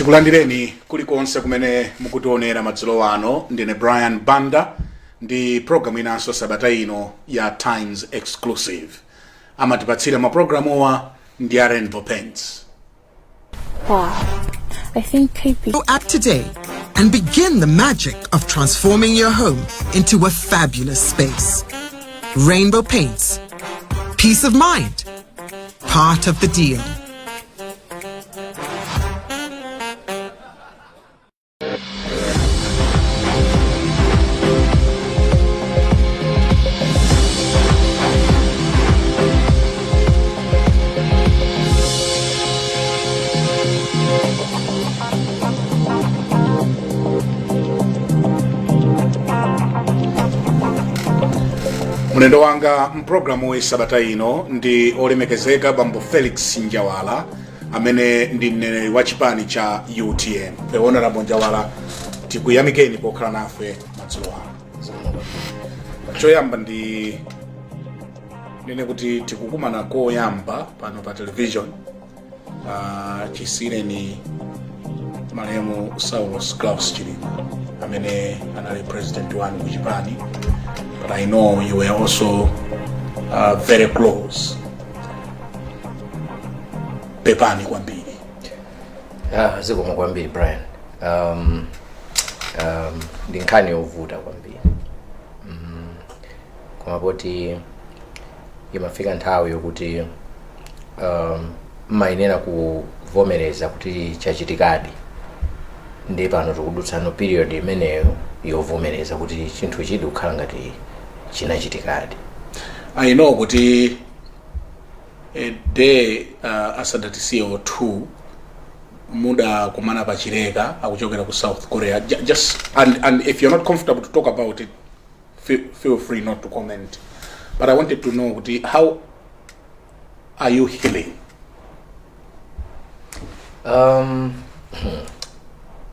Tikulandireni kulikonse kumene mukutionera madzulo ano. Ndine Brian Banda ndi programu inanso sabata ino ya Times Exclusive. Amatipatsira mapulogalamuwa ndi a Rainbow Paints. Wow. I think KP. App today and begin the magic of transforming your home into a fabulous space. Rainbow Paints. Peace of mind. Part of the deal. Mlendo wanga mpulogalamu sabata ino ndi olemekezeka Bambo Felix Njawala, amene ndi mneneri wa chipani cha UTM. The Honorable Njawala, tikuyamikeni pokhala nafe madzulo ano. Choyamba ndi nene kuti tikukumana koyamba pano pa television chisiyireni malemu Saulos Klaus Chilima, amene anali president wanu ku chipani, but I know you were also very close. Pepani kwambiri. Ah, zikomo kwambiri, Brian. Ndi nkhani yovuta kwambiri, koma poti imafika nthawi yokuti mmayenera kuvomereza kuti chachitikadi, ndi pano tikudutsano period imeneyo yovomereza kuti chinthu chidi kukhala ngati chinachitikadi. I know kuti a day asadatisiye or two mudakumana pa Chileka akuchokera ku South Korea. Just and if you're not comfortable to talk about it, feel free not to comment, but I wanted to know kuti how are you healing?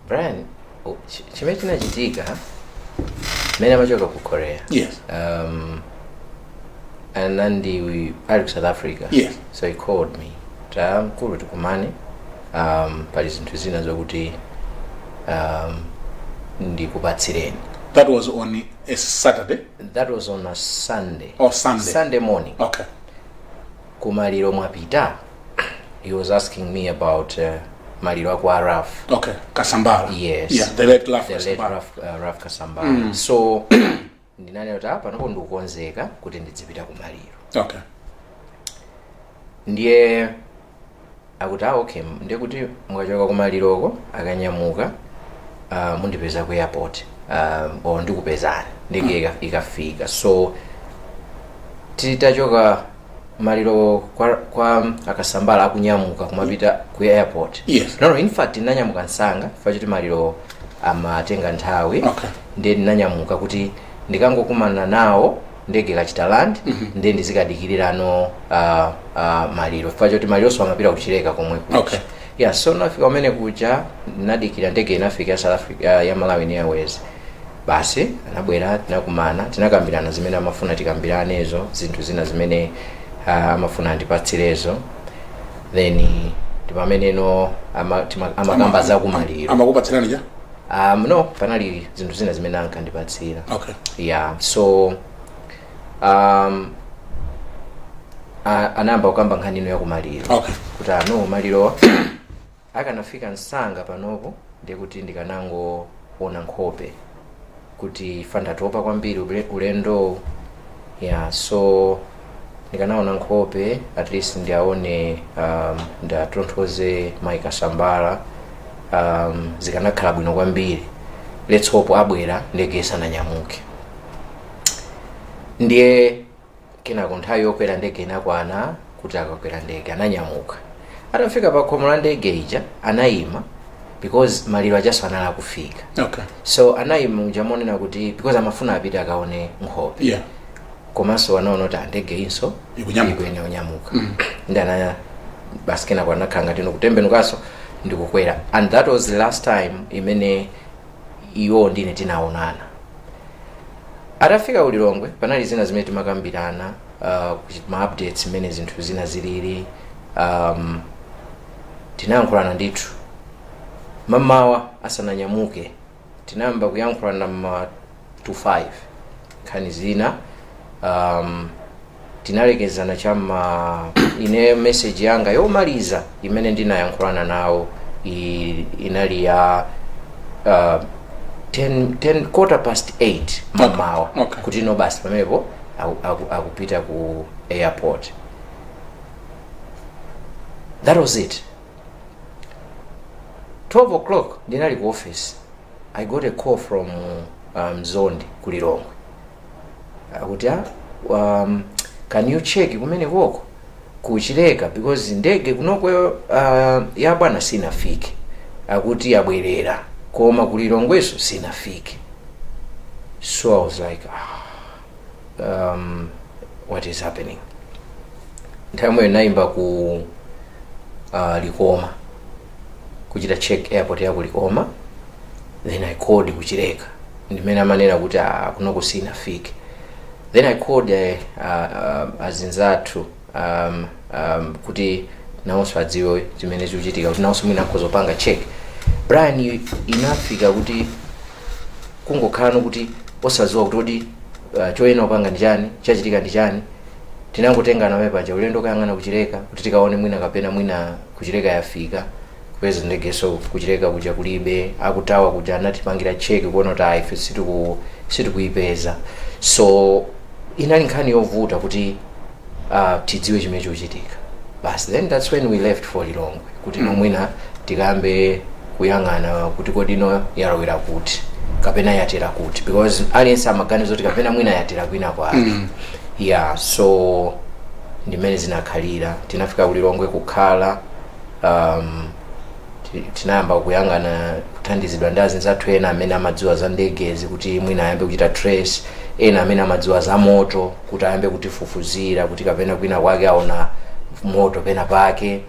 Brian, chimene chinachitika mmene amachoka ku Korea, anandi ali ku South Africa, so he called me, ta mkulu, tikumane, pali zinthu zina zokuti ndikupatsireni. That was on a Saturday? That was on a Sunday. Or Sunday. Sunday morning. Kumaliro mwapita? He was asking me about maliro aku Ralph. Okay, Kasambara. Yes. Yeah, the late Ralph The late Kasambara. Ralph Kasambara. So ndinanena kuti apa panopo ndikukonzeka kuti ndidzipita kumaliro. Ndiye akuti, "Ah, okay, ndiye kuti mukachoka kumaliroko, akanyamuka, mundipeza ku airport, or ndikupezani ndege ikafika." So titachoka maliro kwa Akasambala, akunyamuka kumapita ku airport, no, in fact ndinanyamuka msanga chifukwa choti maliro amatenga nthawi. Ndiye ndinanyamuka kuti ndikangokumana nawo ndege ikachita land, ndiye ndizikadikirirano maliro, chifukwa choti malilonso amapita kuchileka komwe kuja. Yeah, so nafika kumene kuja, ndinadikira ndege inafika ya South Africa, ya Malawi Airways. Basi, anabwera, tinakumana, tinakambirana zimene amafuna tikambiranezo, zinthu zina zimene amafuna andipatsirezo. Then ndi pameneno amakamba za kumaliro. Amakupatsirani cha? No, panali zinthu zina zimene ankandipatsira. Yeah, so anayamba kukamba nkhani ino yakumaliro, kuti ano maliro akanafika msanga panopo, ndiye kuti ndikanangoona nkhope, kuti ifa ndatopa kwambiri ulendo. Yeah, so ndikanaona nkhope, at least ndiaone, ndatonthoze Mai Kasambala, zikanakhala bwino kwambiri. Let's hope abwera ndege isananyamuke. Ndiye kenako nthawi yokwera ndege inakwana kuti akakwera ndege. Ananyamuka, atafika pa khomo la ndege ija anayima, because maliro ajaso anali akufika. So anayima muja monena kuti because amafuna apite akaone nkhope, komanso anaona kuti ndege inso Ikunyamuka. Ikuyenera kunyamuka. Ndi ana basi, kenako anakhala ngati kutembenukanso ndikukwera, and that was the last time imene iwo ndine tinaonana. Atafika ulilongwe, panali zina zimene timakambirana, ma updates imene zinthu zina zilili, tinayankhulana ndithu. Mamawa asananyamuke tinayamba kuyankhulana ma 25, nkhani zina. Tinalekezana chamma, ine message yanga yomaliza imene ndinayankhulana nawo inali ya 10 quarter past 8 mamawa, kuti no, basi, pamenepo akupita ku airport. That was it. 12 o'clock ndinali ku office. I got a call from Zondi ku Lilongwe, akuti, "Can you check kumene koko kuchileka, because ndege kunoko ya bwana sinafike, akuti yabwerera, koma kulilongweso sinafike." So I was like, "Ah, what is happening?" Nthawi yomweyo nayimba ku Likoma, kuchita check airport ya ku Likoma. Then I called kuchileka, ndimene amanena kuti, "Ah, kunoko sinafike." Then I called azinzathu kuti nawonso adziwe zimene zikuchitika, kuti nawonso mwina akhoza kupanga check. Brian, inafika kuti kungokhala kuti osadziwa kuti kodi choyenera kupanga ndi chani, chachitika ndi chani. Tinangotengana nawe paja ulendo kayang'ana kuchileka kuti tikaone mwina kapena mwina kuchileka yafika, kupeza ndegeso kuchileka kuja kulibe. Akutawa kuja anatipangira check kuona kuti ayi, ife sitikuyipeza. So inali nkhani yovuta kuti tidziwe chimene chikuchitika basi. Then that's when we left for Lilongwe kuti mwina tikambe kuyang'ana kuti kodi ino yalowera kuti kapena yatera kuti, because aliyense amaganiza kuti kapena mwina yatera kwina kwake. Yeah, so ndimene zinakhalira. Tinafika kulilongwe kukhala, tinayamba kuyang'ana, kuthandizidwa ndi azinzathu ena amene amadziwa za ndegezi kuti mwina ayambe kuchita trace, ena amene amadziwa za moto kuti ayambe kutifufuzira kuti kapena kwina kwake aona moto pena pake.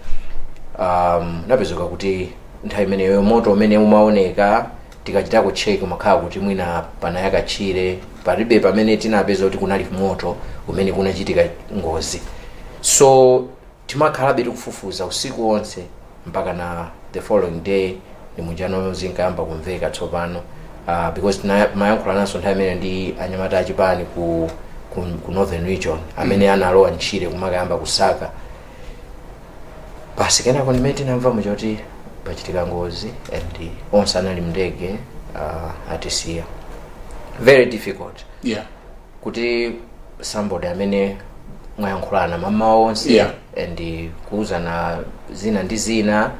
Napezeka kuti nthawi imeneyo moto umene umaoneka tikachitako check umakhala kuti mwina panayaka tchire, palibe pamene tinapeza kuti kunali moto umene kunachitika ngozi. So timakhalabe tikufufuza usiku wonse mpaka na the following day, ndi mujano zinkayamba kumveka tsopano, because mayankhula nthawi imene ndi anyamata achipani ku Northern Region amene analowa ntchire kumakayamba kusaka basi. Kenako ndimene tinamva muchoti pachitika ngozi and onse anali mndege atisiya. Very difficult kuti somebody amene mwayankhulana mamawa onse and kuuzana zina ndi zina.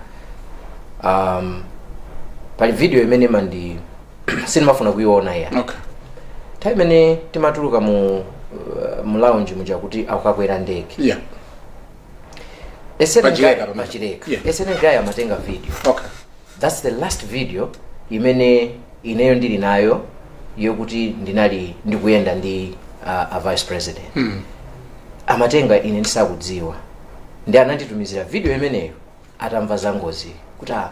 Pali video imene mandi sindimafuna kuiona iya. Nthawi imene timatuluka mu lounge muja kuti akukakwera ndege, a certain Pachileka guy- pamene. Pachileka. A certain guy amatenga video. That's the last video imene ineyo ndili nayo yokuti ndinali ndikuyenda ndi a vice president. Amatenga ine ndisakudziwa, ndi ananditumizira video imeneyo atamva za ngozi kuti, "Ah,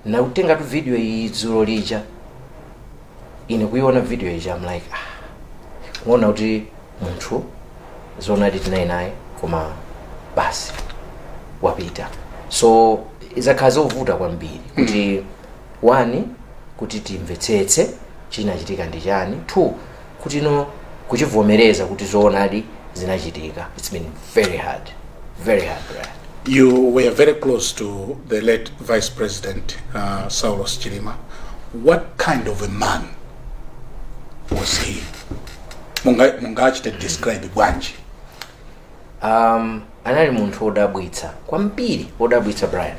nakutengatu video iyi dzulo lija." Ine kuiona video ija, I'm like, ah, kuona kuti munthu zoonadi tinali naye koma basi wapita. So izakhala zovuta kwambiri kuti, one, kuti timvetsetse chinachitika ndi chani, two, kuti no, kuchivomereza kuti zoonadi zinachitika. It's been very hard, very hard, Brian. You were very close to the late Vice President Saulos Chilima. What kind of a man was he? Mungachite describe bwanji? Anali munthu wodabwitsa kwambiri, wodabwitsa, Brian,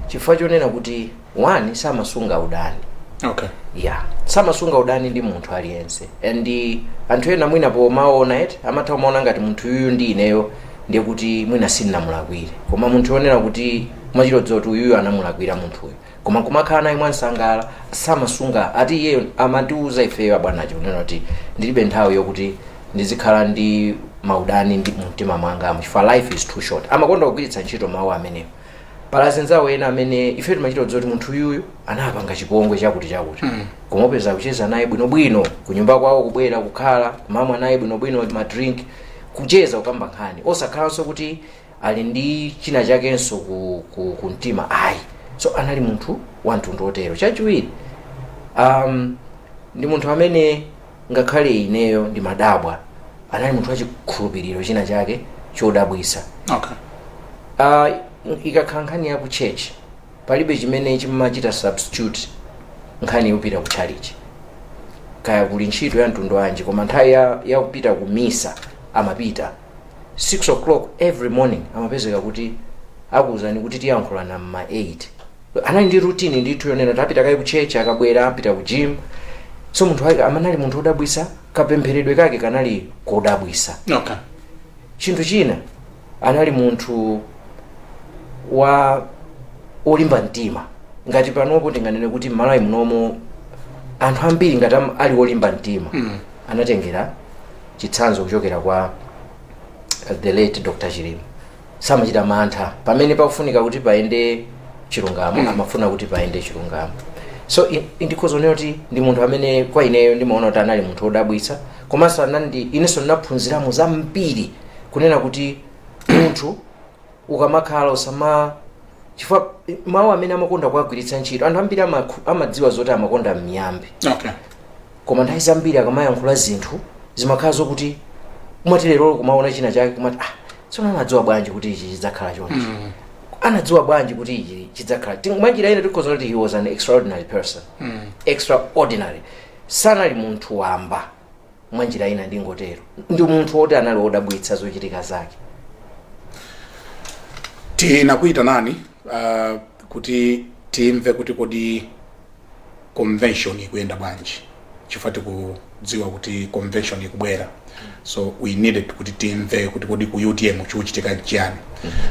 chifukwa chonena kuti, one, samasunga udani. Yeah, samasunga udani ndi munthu aliyense. And anthu ena mwina pomaona eti amatha kumaona ngati munthu uyuyu ndi ineyo ndiye kuti mwina sindinamulakwire, koma munthu yonena kuti mwachitodziwa kuti uyuyu anamulakwira munthuyu, koma kumakhala naye mwansangala. Samasunga, ati iyeyo amatiuza ifeyo abwanacho kunena kuti, "Ndilibe nthawi yokuti ndizikhala ndi maudani ndi mumtima mwangamo, chifukwa life is too short." Amakonda kugwiritsa ntchito mawu amenewo. Pala azinzawo ena amene ife timachita kudziwa kuti munthu uyuyu anapanga chipongwe chakuti chakuti, koma upeza kucheza naye bwinobwino kunyumba kwawo, kubwera kukhala kumamwa naye bwinobwino ma drink, kucheza, kukamba nkhani, osakhalanso kuti ali ndi china chakenso ku mtima ayi. So anali munthu wa mtundu otero. Chachiwiri, ndi munthu amene ngakhale ineyo ndimadabwa, anali munthu wachikhulupiriro china chake chodabwisa. Ikakhala nkhani ya ku church, palibe chimene chimachita substitute nkhani yopita ku chalichi, kaya kuli ntchito ya mtundu wanji, koma nthawi ya kupita ku misa amapita 6 o'clock every morning. Amapezeka kuti akuwuzani kuti tiyankhulana mma 8. Anali ndi routine ndithu yonena kuti apita kaye ku church, akabwera apita ku gym. So munthu wake amanali munthu wodabwisa, kapempheredwe kake kanali kodabwisa. Chinthu china, anali munthu wa olimba mtima. Ngati panopo tinganene kuti m'Malawi munomo anthu ambiri ngati ali olimba mtima, anatengera chitsanzo kuchokera kwa the late Dr Chilima. Samachita mantha pamene pakufunika kuti paende chilungamo, amafuna kuti paende chilungamo. So ndikhoza kunena kuti ndi munthu amene kwa ineyo ndimaona kuti anali munthu wodabwitsa, komanso anandi inenso ndinaphunziramo zambiri, kunena kuti munthu ukamakhala usama, chifukwa mawu amene amakonda kuwagwiritsa ntchito, anthu ambiri amadziwa zoti amakonda miyambi, koma nthawi zambiri akamayankhula zinthu zimakhala zokuti umati lero kumaona china chake kumati, "Ah, tsono anadziwa bwanji kuti ichi chidzakhala chonchi? Anadziwa bwanji kuti ichi chidzakhala?" Mwanjira ina tikhoza kuti he was an extraordinary person, extraordinary. Sanali munthu wamba. Mwanjira ina ndingotero, ndi munthu woti anali wodabwitsa zochitika zake. Tinakuyitanani kuti timve kuti kodi convention ikuyenda bwanji, chifukwa tikudziwa kuti convention ikubwera, so we needed kuti timve kuti kodi ku UTM chikuchitika nchiyani.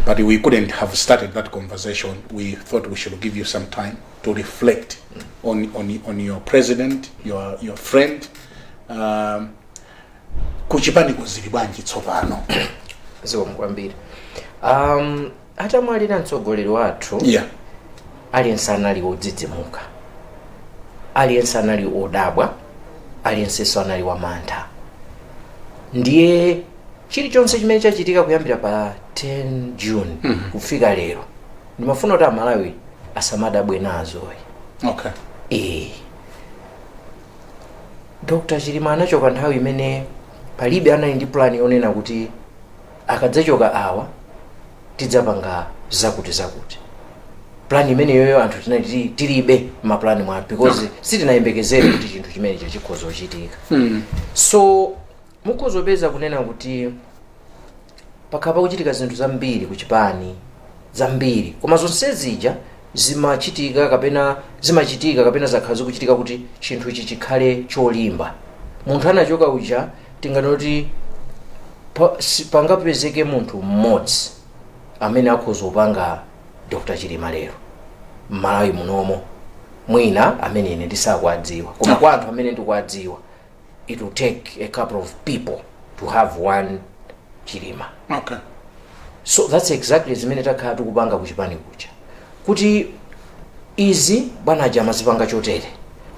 But we couldn't have started that conversation. We thought we should give you some time to reflect on your president, your friend. Kuchipaniko zili bwanji tsopano? Zikomo kwambiri. Atamwalira mtsogoleri wathu, aliyense anali odzidzimuka, aliyense anali odabwa, aliyensenso anali wamantha. Ndiye chilichonse chimene chachitika kuyambira pa 10 June kufika lero, ndimafuna kuti Amalawi asamadabwe nazo. Ee, Dr Chilima anachoka nthawi imene palibe anali ndi plan yonena kuti akadzachoka awa tidzapanga zakuti zakuti. Plan imeneyoyo anthu tinali tilibe mapulani mwathu, because sitinayembekezere kuti chinthu chimenecho chikhoza kuchitika. So mukhoza kupeza kunena kuti pakhala pakuchitika zinthu zambiri kuchipani, zambiri, koma zonse zija zimachitika kapena zimachitika kapena zakhala zikuchitika kuti chinthu ichi chikhale cholimba. Munthu anachoka uja, tinganoti pangapezeke munthu mmodzi amene akhoza kupanga Dr Chilima lero m'Malawi munomo, mwina amene ine ndisakuwadziwa, koma kwa anthu amene ndikuwadziwa, it will take a couple of people to have one Chilima. So that's exactly zimene takhala tikupanga kuchipani kuja, kuti izi bwanaja amazipanga chotere,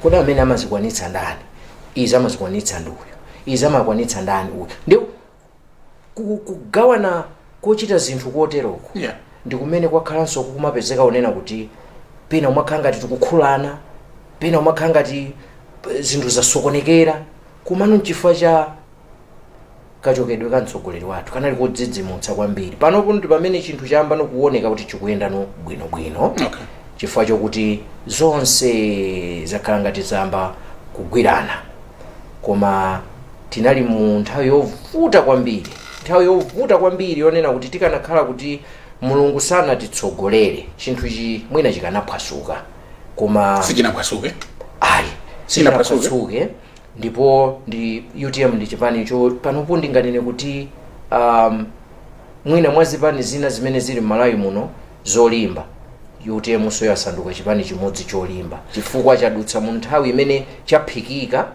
kodi amene amazikwanitsa ndani? Izi amazikwanitsa ndi uyu, izi amakwanitsa ndani? Uyu. Ndi kugawana kochita zinthu koteroko ndi kumene kwakhalanso kumapezeka unena kuti pena umakhala ngati tikukhulana, pena umakhala ngati zinthu zasokonekera, komano nchifukwa cha kachokedwe ka mtsogoleri wathu kanali kodzidzimutsa kwambiri. Panopo ndi pamene chinthu chayamba nokuoneka kuti chikuyenda no bwinobwino, chifukwa chokuti zonse zakhala ngati zayamba kugwirana. Koma tinali mu nthawi yovuta kwambiri, nthawi yovuta kwambiri yonena kuti tikanakhala kuti Mulungu sanatitsogolere, chinthu ichi mwina chikanaphwasuka, koma Sichinaphwasuke. Ayi. Sichinaphwasuke. Sichinaphwasuke. Ndipo ndi UTM ndi chipanicho panopo ndinganene kuti mwina mwa zipani zina zimene zili m'Malawi muno zolimba, UTM so yasanduka chipani chimodzi cholimba, chifukwa chadutsa mu nthawi imene chaphikika,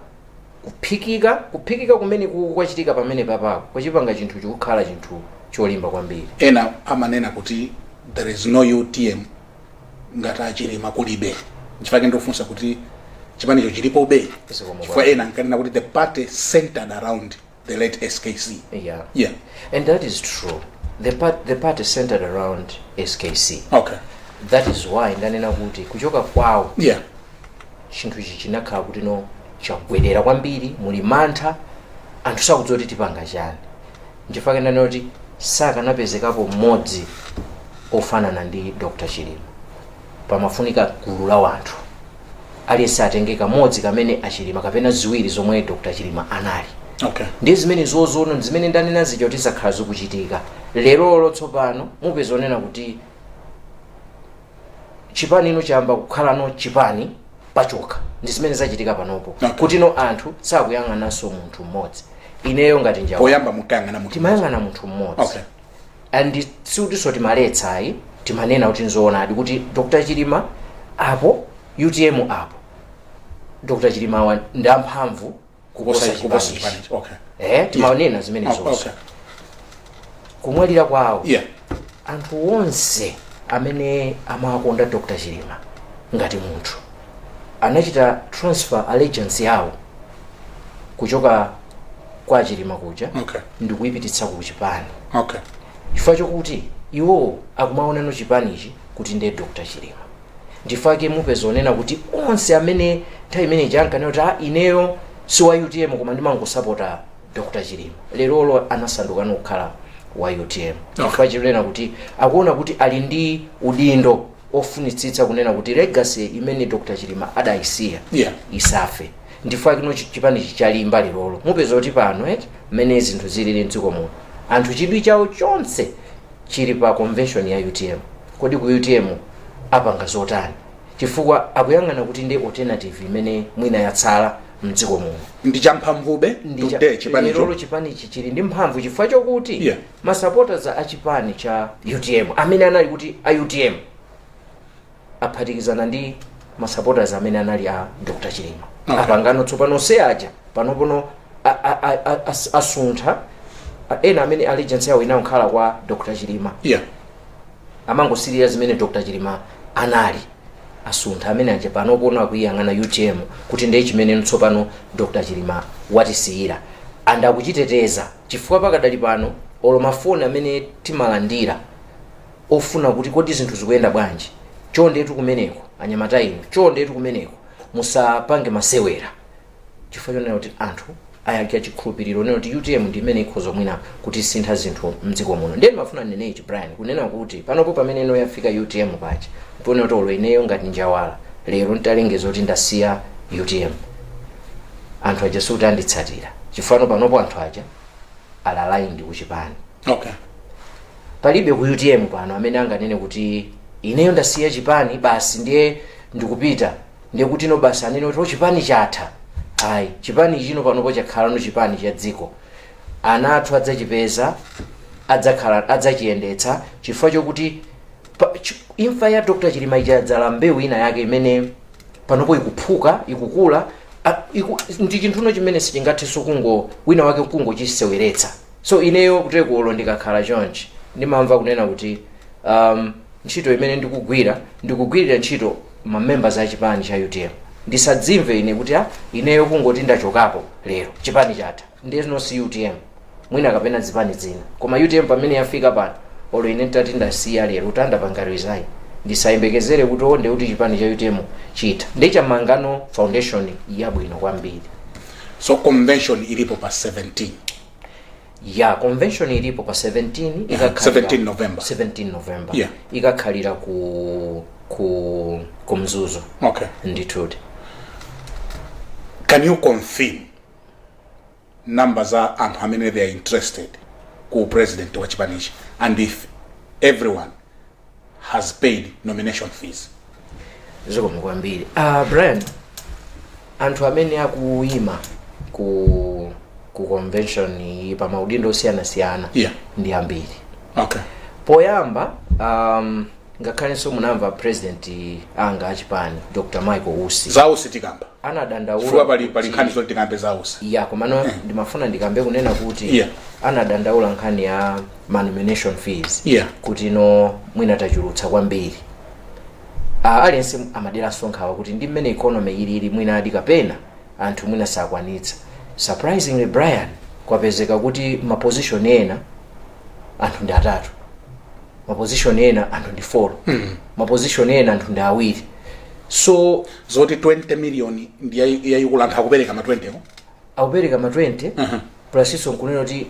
kuphikika, kuphikika kumene kwachitika pamene papako kwachipanga chinthu chikukhala chinthu cholimba kwambiri. Ena amanena kuti there is no UTM ngati aChilima kulibe. Nchifukwa ndikufunsa kuti chipanicho chilipobe? Zikomo. Chifukwa ena ankanena kuti the party centered around the late SKC. And that is true. The party centered around SKC. That is why ndanena kuti kuchoka kwawo, chinthu ichi chinakhala kuti no, chagwedera kwambiri, muli mantha, anthu sakudziwa kuti tipanga chani. Nchifukwa ndanena kuti sakanapezekapo mmodzi ofanana ndi Dr Chilima. Pamafunika gulu la wanthu, aliyense atenge kamodzi kamene achilima kapena ziwiri zomwe Dr Chilima anali. Ndi zimene zozono zimene ndanena zija kuti zakhala zikuchitika lerolo. Tsopano mupeza onena kuti chipani ino chayamba kukhalano chipani pachokha. Ndi zimene zachitika panopo, kuti no, anthu sakuyang'ananso munthu mmodzi. Ineyo ngati Njawa, Poyamba munkayang'ana munthu? Timayang'ana munthu mmodzi. And sikutinso timaletsa ayi, timanena kuti nzoonadi kuti Dr Chilima apo, UTM apo, Dr Chilima awa ndi amphamvu kuposa kuposa kuposa chipanichi. chipanichi. Okay. Timanena zimene zonse. Kumwalira kwawo, anthu onse amene amakonda Dr Chilima ngati munthu anachita transfer allegiance yawo kuchoka kwa Chilima kuja ndikuyipititsa ku chipani, chifukwa chokuti iwo akumaonano chipanichi kuti ndiye Dr Chilima. Ndifake mupeza onena kuti onse amene nthawi imeneyi ankanena kuti, "Ah, ineyo si wa UTM koma ndimangosapota Dr Chilima," lerolo anasandukano kukhala wa UTM, chifukwa chonena kuti akuona kuti ali ndi udindo ofunitsitsa kunena kuti legacy imene Dr Chilima adayisiya isafe. Ndifukwa kino chipanichi chalimba lerolo. Mupeza kuti pano eti mmene zinthu zilili mdziko muno, anthu chidwi chawo chonse chili pa convention ya UTM. Kodi ku UTM apanga zotani? Chifukwa akuyang'ana kuti ndi alternative imene mwina yatsala mdziko muno. Ndi champhamvube today chipanicho? Lerolo chipanichi chili ndi mphamvu chifukwa chokuti ma supporters a chipani cha UTM amene anali kuti a UTM aphatikizana ndi ma supporters amene anali a Dr Chilima. Apangano tsopano se aja panopono asuntha ena amene allegiance yawo inakhala kwa Dr Chilima, amangosirira zimene Dr Chilima anali, asuntha amene aja. Panopono akuyang'ana UTM kuti ndiye chimene tsopano Dr Chilima watisiyira, and akuchiteteza, chifukwa pakadali pano olo mafoni amene timalandira ofuna kuti kodi zinthu zikuyenda bwanji, chondetu kumeneko anyamata inu, chondetu kumeneko musapange masewera, chifukwa chonena kuti anthu ayakira chikhulupiriro nena kuti UTM ndi imene ikhoza mwina kutisintha zinthu mdziko muno. Ndiye ndimafuna ndinene ichi, Brian, kunena kuti panopo pamene ino yafika UTM paja, mpone kuti olo ineyo ngati Njawala lero nditalengeza kuti ndasiya UTM, anthu aja sikuti anditsatira, chifukwa panopo anthu aja ali aligned kuchipani. Palibe ku UTM pano amene anganene kuti ineyo ndasiya chipani basi, ndiye ndikupita, ndiye kuti no, basi, anene kuti, "Oh, chipani chatha." Ayi, chipani chino panopo chakhalano chipani cha dziko. Ana athu adzachipeza, adzakhala adzachiyendetsa, chifukwa chokuti imfa ya Dr Chilima ijadzala mbewu ina yake imene panopo ikuphuka, ikukula, ndi chinthuno chimene sichingathenso kungo wina wake kungochiseweretsa. So ineyo kutekulo ndikakhala chonchi, ndimamva kunena kuti ntchito imene ndikugwira, ndikugwirira ntchito ma members a chipani cha UTM. Ndisadzimve ine kuti, ah, ineyo kungoti ndachokapo lero chipani chatha. Ndiyeno si UTM mwina kapena zipani zina, koma UTM pamene yafika pano, olo ine ntati ndasiya lero kuti andapanga resign, ndisayembekezere kuti onde kuti chipani cha UTM chitha. Ndi chamangano foundation yabwino kwambiri. So convention ilipo pa 17? Ya, convention ilipo pa 17, ikakhalira 17 November. 17 November. Ikakhalira ku Mzuzu. Ndithudi. Can you confirm number za anthu amene they are interested ku president wa chipanichi and if everyone has paid nomination fees? Zikomo kwambiri, Brian. Anthu amene akuyima ku convention iyi pa maudindo osiyanasiyana ndi ambiri. Poyamba, ngakhalenso munamva president anga achipani, Dr Michael Usi, Za Usi tikamba, anadandaula chifukwa pali nkhani zoti tikambe za Usi. Ya, komano ndimafuna ndikambe kunena kuti anadandaula nkhani ya ma nomination fees, kuti no, mwina tachulutsa kwambiri. Aliyense amaderanso nkhawa kuti ndi mmene economy ilili, mwina adi kapena anthu mwina sakwanitsa. Surprisingly, Brian, kwapezeka kuti ma position ena anthu ndi atatu. Maposition ena anthu ndi 4, maposition ena anthu ndi awiri, so Zoti 20 million ndi yayikulu, anthu akupereka ma 20 ko? Akupereka ma 20 plus iso nkunena kuti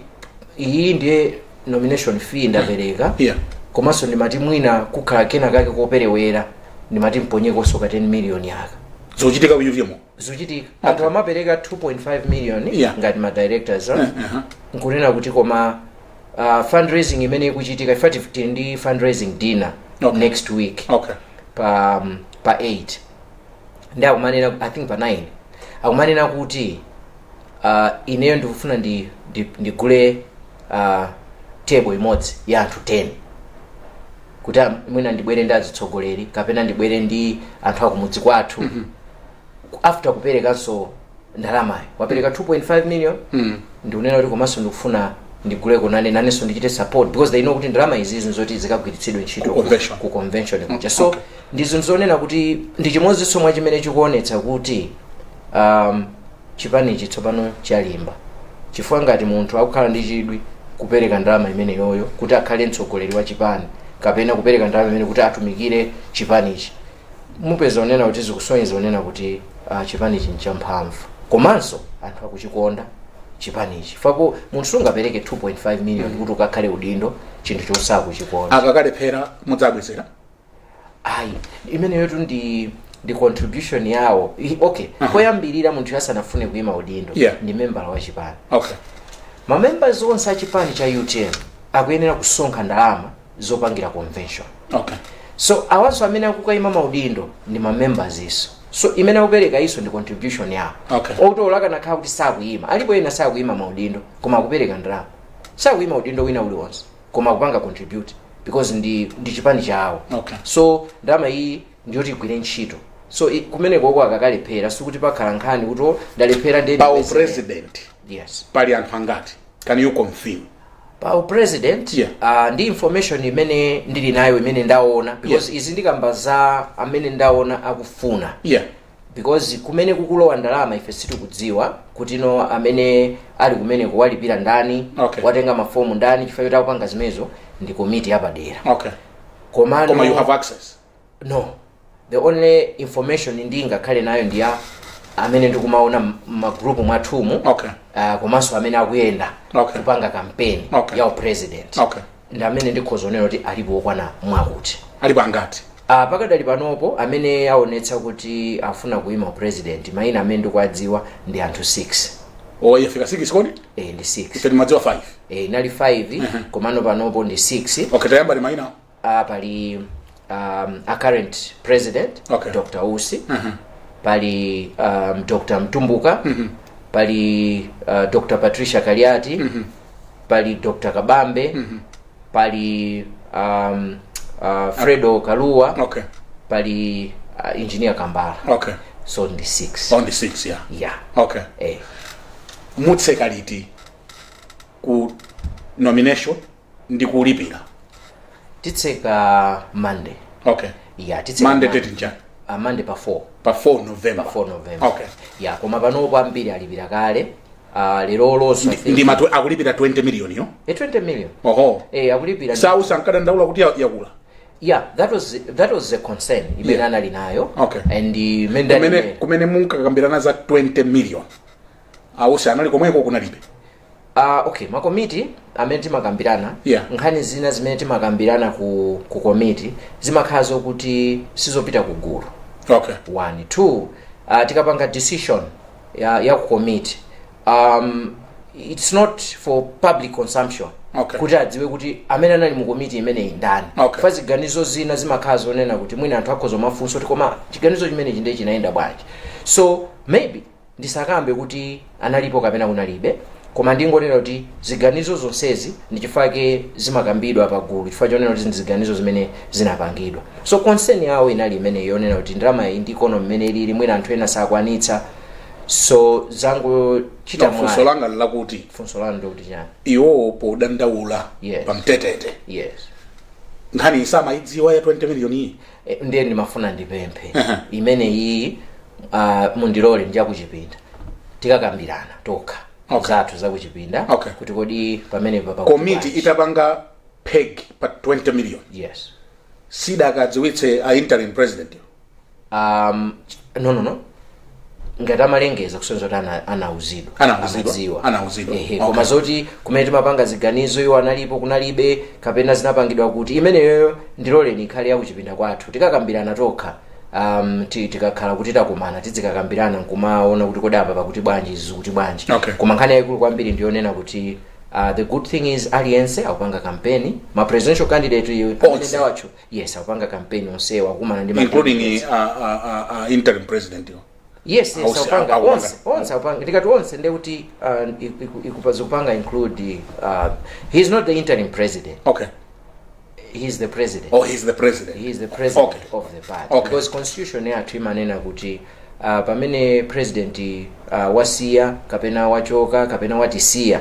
iyi ndiye nomination fee ndapereka, komanso ndimati mwina kukhala kena kake koperewera, ndimati mponyekonso ka 10 million yaka. Zochitika ku UTM? Zikuchitika. Anthu amapereka 2.5 million ngati ma directors, nkunena kuti koma fundraising imene ikuchitika, ife tili ndi fundraising dinner next week pa 8, ndi akumanena, I think pa 9, akumanena kuti ineyo ndikufuna ndigule table imodzi ya anthu 10 kuti mwina ndibwere ndi azitsogoleri kapena ndibwere ndi anthu akumudzi kwathu. After kuperekanso ndalamayo, wapereka 2.5 million, ndikunena kuti komanso ndikufuna ndiguleko nane, nanenso ndichite support, because they know kuti ndalama izizi nzoti zikagwiritsidwe ntchito Ku convention. Ku convention kuja. So ndi zinthu zonena kuti ndi chimodzinso mwa chimene chikuonetsa kuti chipanichi tsopano chalimba, chifukwa ngati munthu akukhala ndi chidwi kupereka ndalama imeneyoyo kuti akhale mtsogoleri wa chipani kapena kupereka ndalama imene kuti atumikire chipanichi, mupeza onena kuti zikusonyeza onena kuti chipanichi nchamphamvu, komanso anthu akuchikonda chipanichi. Fapo munthu sungapereke 2.5 million kuti ukakhale udindo chinthu chosakuchikonda. Akakalephera mudzabwezera? Ayi, imeneyotu ndi contribution yawo. Okay, koyambirira munthu asanafune kuyima udindo, ndi membala wa chipani. Mamembers onse a chipani cha UTM akuyenera kusonkha ndalama zopangira convention. So awanso amene akukayima maudindo ndi mamembers iso, so imene akupereka iso ndi contribution yawo. Okuti akanakhala kuti sakuyima, alipo ena sakuyima maudindo koma akupereka ndalama, sakuyima udindo wina uliwonse koma akupanga contribute because ndi chipani chawo. So ndalama iyi ndiyoti igwire ntchito. So kumeneko akakalephera, sikuti pakhala nkhani kuti, "Oh, ndalephera, ndiye Pa ndi president." President, Yes. pali anthu angati? Can you confirm? Pa president, ndi information imene ndili nayo, imene ndaona, because izi ndikamba za amene ndaona akufuna, because kumene kukulowa ndalama ife sitikudziwa kuti no, amene ali kumeneko walipira ndani, watenga mafomu ndani, chifukwa choti akupanga zimenezo ndi komiti yapadera. Komano Koma you have access? No, the only information ndingakhale nayo ndi ya amene ndikumaona m'magrupu mwathumu, komanso amene akuyenda kupanga campaign ya president, ndi amene ndikhoza kunena kuti alipo okwana mwakuti. Alipo angati? Pakadali panopo amene aonetsa kuti afuna kuyima president, mayina amene ndikuadziwa ndi anthu 6. Oh, yafika 6 kodi? Eh, ndi 6. Ife timadziwa 5. Eh, inali 5, komano panopo ndi 6. Okay, tayamba ndi mayina. Pali a current president, Dr Usi, pali Dr Mtumbuka, pali Dr Patricia Kaliati, pali Dr Kabambe, pali Fredo Kalua, pali Engineer Kambala. So ndi 6. On the 6, yeah. Yeah. Eh. Mutseka liti ku nomination ndi kulipira? Titseka Monday. Yeah, titseka Monday. Monday. Date nchani? Monday pa 4. Pa 4 November? Pa 4 November. Yeah, koma panopo ambiri alipira kale, lero lonso I think. Ndi matu akulipira 20 million yo? Eh, 20 million. Oho. Eh, akulipira. Sausa ankadandaula kuti yakula. Yeah, that was the concern imene anali nayo. And imene Kumene kumene munkakambirana za 20 million, ausi anali komweko, kunalibe? Okay, makomiti amene timakambirana, nkhani zina zimene timakambirana ku komiti zimakhala zokuti sizopita ku gulu. One, two, tikapanga decision ya ku komiti, it's not for public consumption kuti adziwe kuti amene anali mu komiti imeneyi ndani. Fa ziganizo zina zimakhala zonena kuti mwina anthu akhoza mafunso kuti koma chiganizo chimenechi ndiye chinayenda bwanji. So maybe ndisakambe kuti analipo kapena kunalibe, koma ndingonena kuti ziganizo zonsezi ndi chifukwa zimakambidwa pagulu, chifukwa chonena kuti ndi ziganizo zimene zinapangidwa. So concern yawo inali imene yonena kuti ndalama iyi ndi economy imene ilili, mwina anthu ena sakwanitsa, so zangochita No, funso mwayi. langa lakuti Funso lanu ndikuti chani? Iwowo podandaula pamtetete, nkhani isamayidziwa ya 20 million iyi? Eh, ndiye ndimafuna ndipemphe imene iyi, mundilole ndiyakuchipinda, tikakambirana tokha zathu zakuchipinda kuti kodi pamene Komiti itapanga Peg pa 20 million? Yes. Sidakadziwitse a interim president? No, ngati amalengeza, kusonyeza kuti anauzidwa. Anauzidwa? Amadziwa. Anauzidwa. Ehe. Okay. Koma zoti kumene timapanga ziganizo iwo analipo, kunalibe, kapena zinapangidwa kuti, imeneyoyo ndiloleni ikhale yakuchipinda kwathu, tikakambirana tokha. Tikakhala kuti takumana, tizikakambirana nkumaona kuti kodi apa pakuti bwanji, izi zikuti bwanji. Koma nkhani yayikulu kwambiri ndiyonena kuti the good thing is aliyense akupanga kampeni, ma presidential candidate amene Onse. ndawatchu, yes, akupanga kampeni onsewa, akumana ndi ma Including candidates. Interim president yo? Yes. Akupanga. Akupanga. Onse akupanga. Ndikati onse, ndekuti zikupanga include, he's not the interim president. He's the president. Oh, he's the president. He is the president of the party. Because constitution yathu imanena kuti pamene president wasiya kapena wachoka kapena watisiya,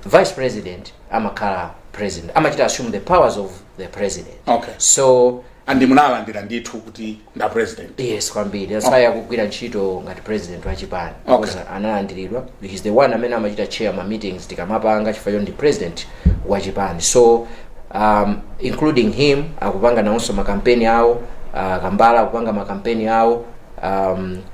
vice president amakhala president, amachita assume the powers of the president. So And munalandira ndithu kuti nda president? Yes, kwambiri. That's why akugwira ntchito ngati president wa chipani, because analandiridwa. He's the one amene amachita chair ma meetings tikamapanga, chifukwa ndi president wa chipani. So including him, akupanga nawonso makampeni awo. Kambala akupanga makampeni awo,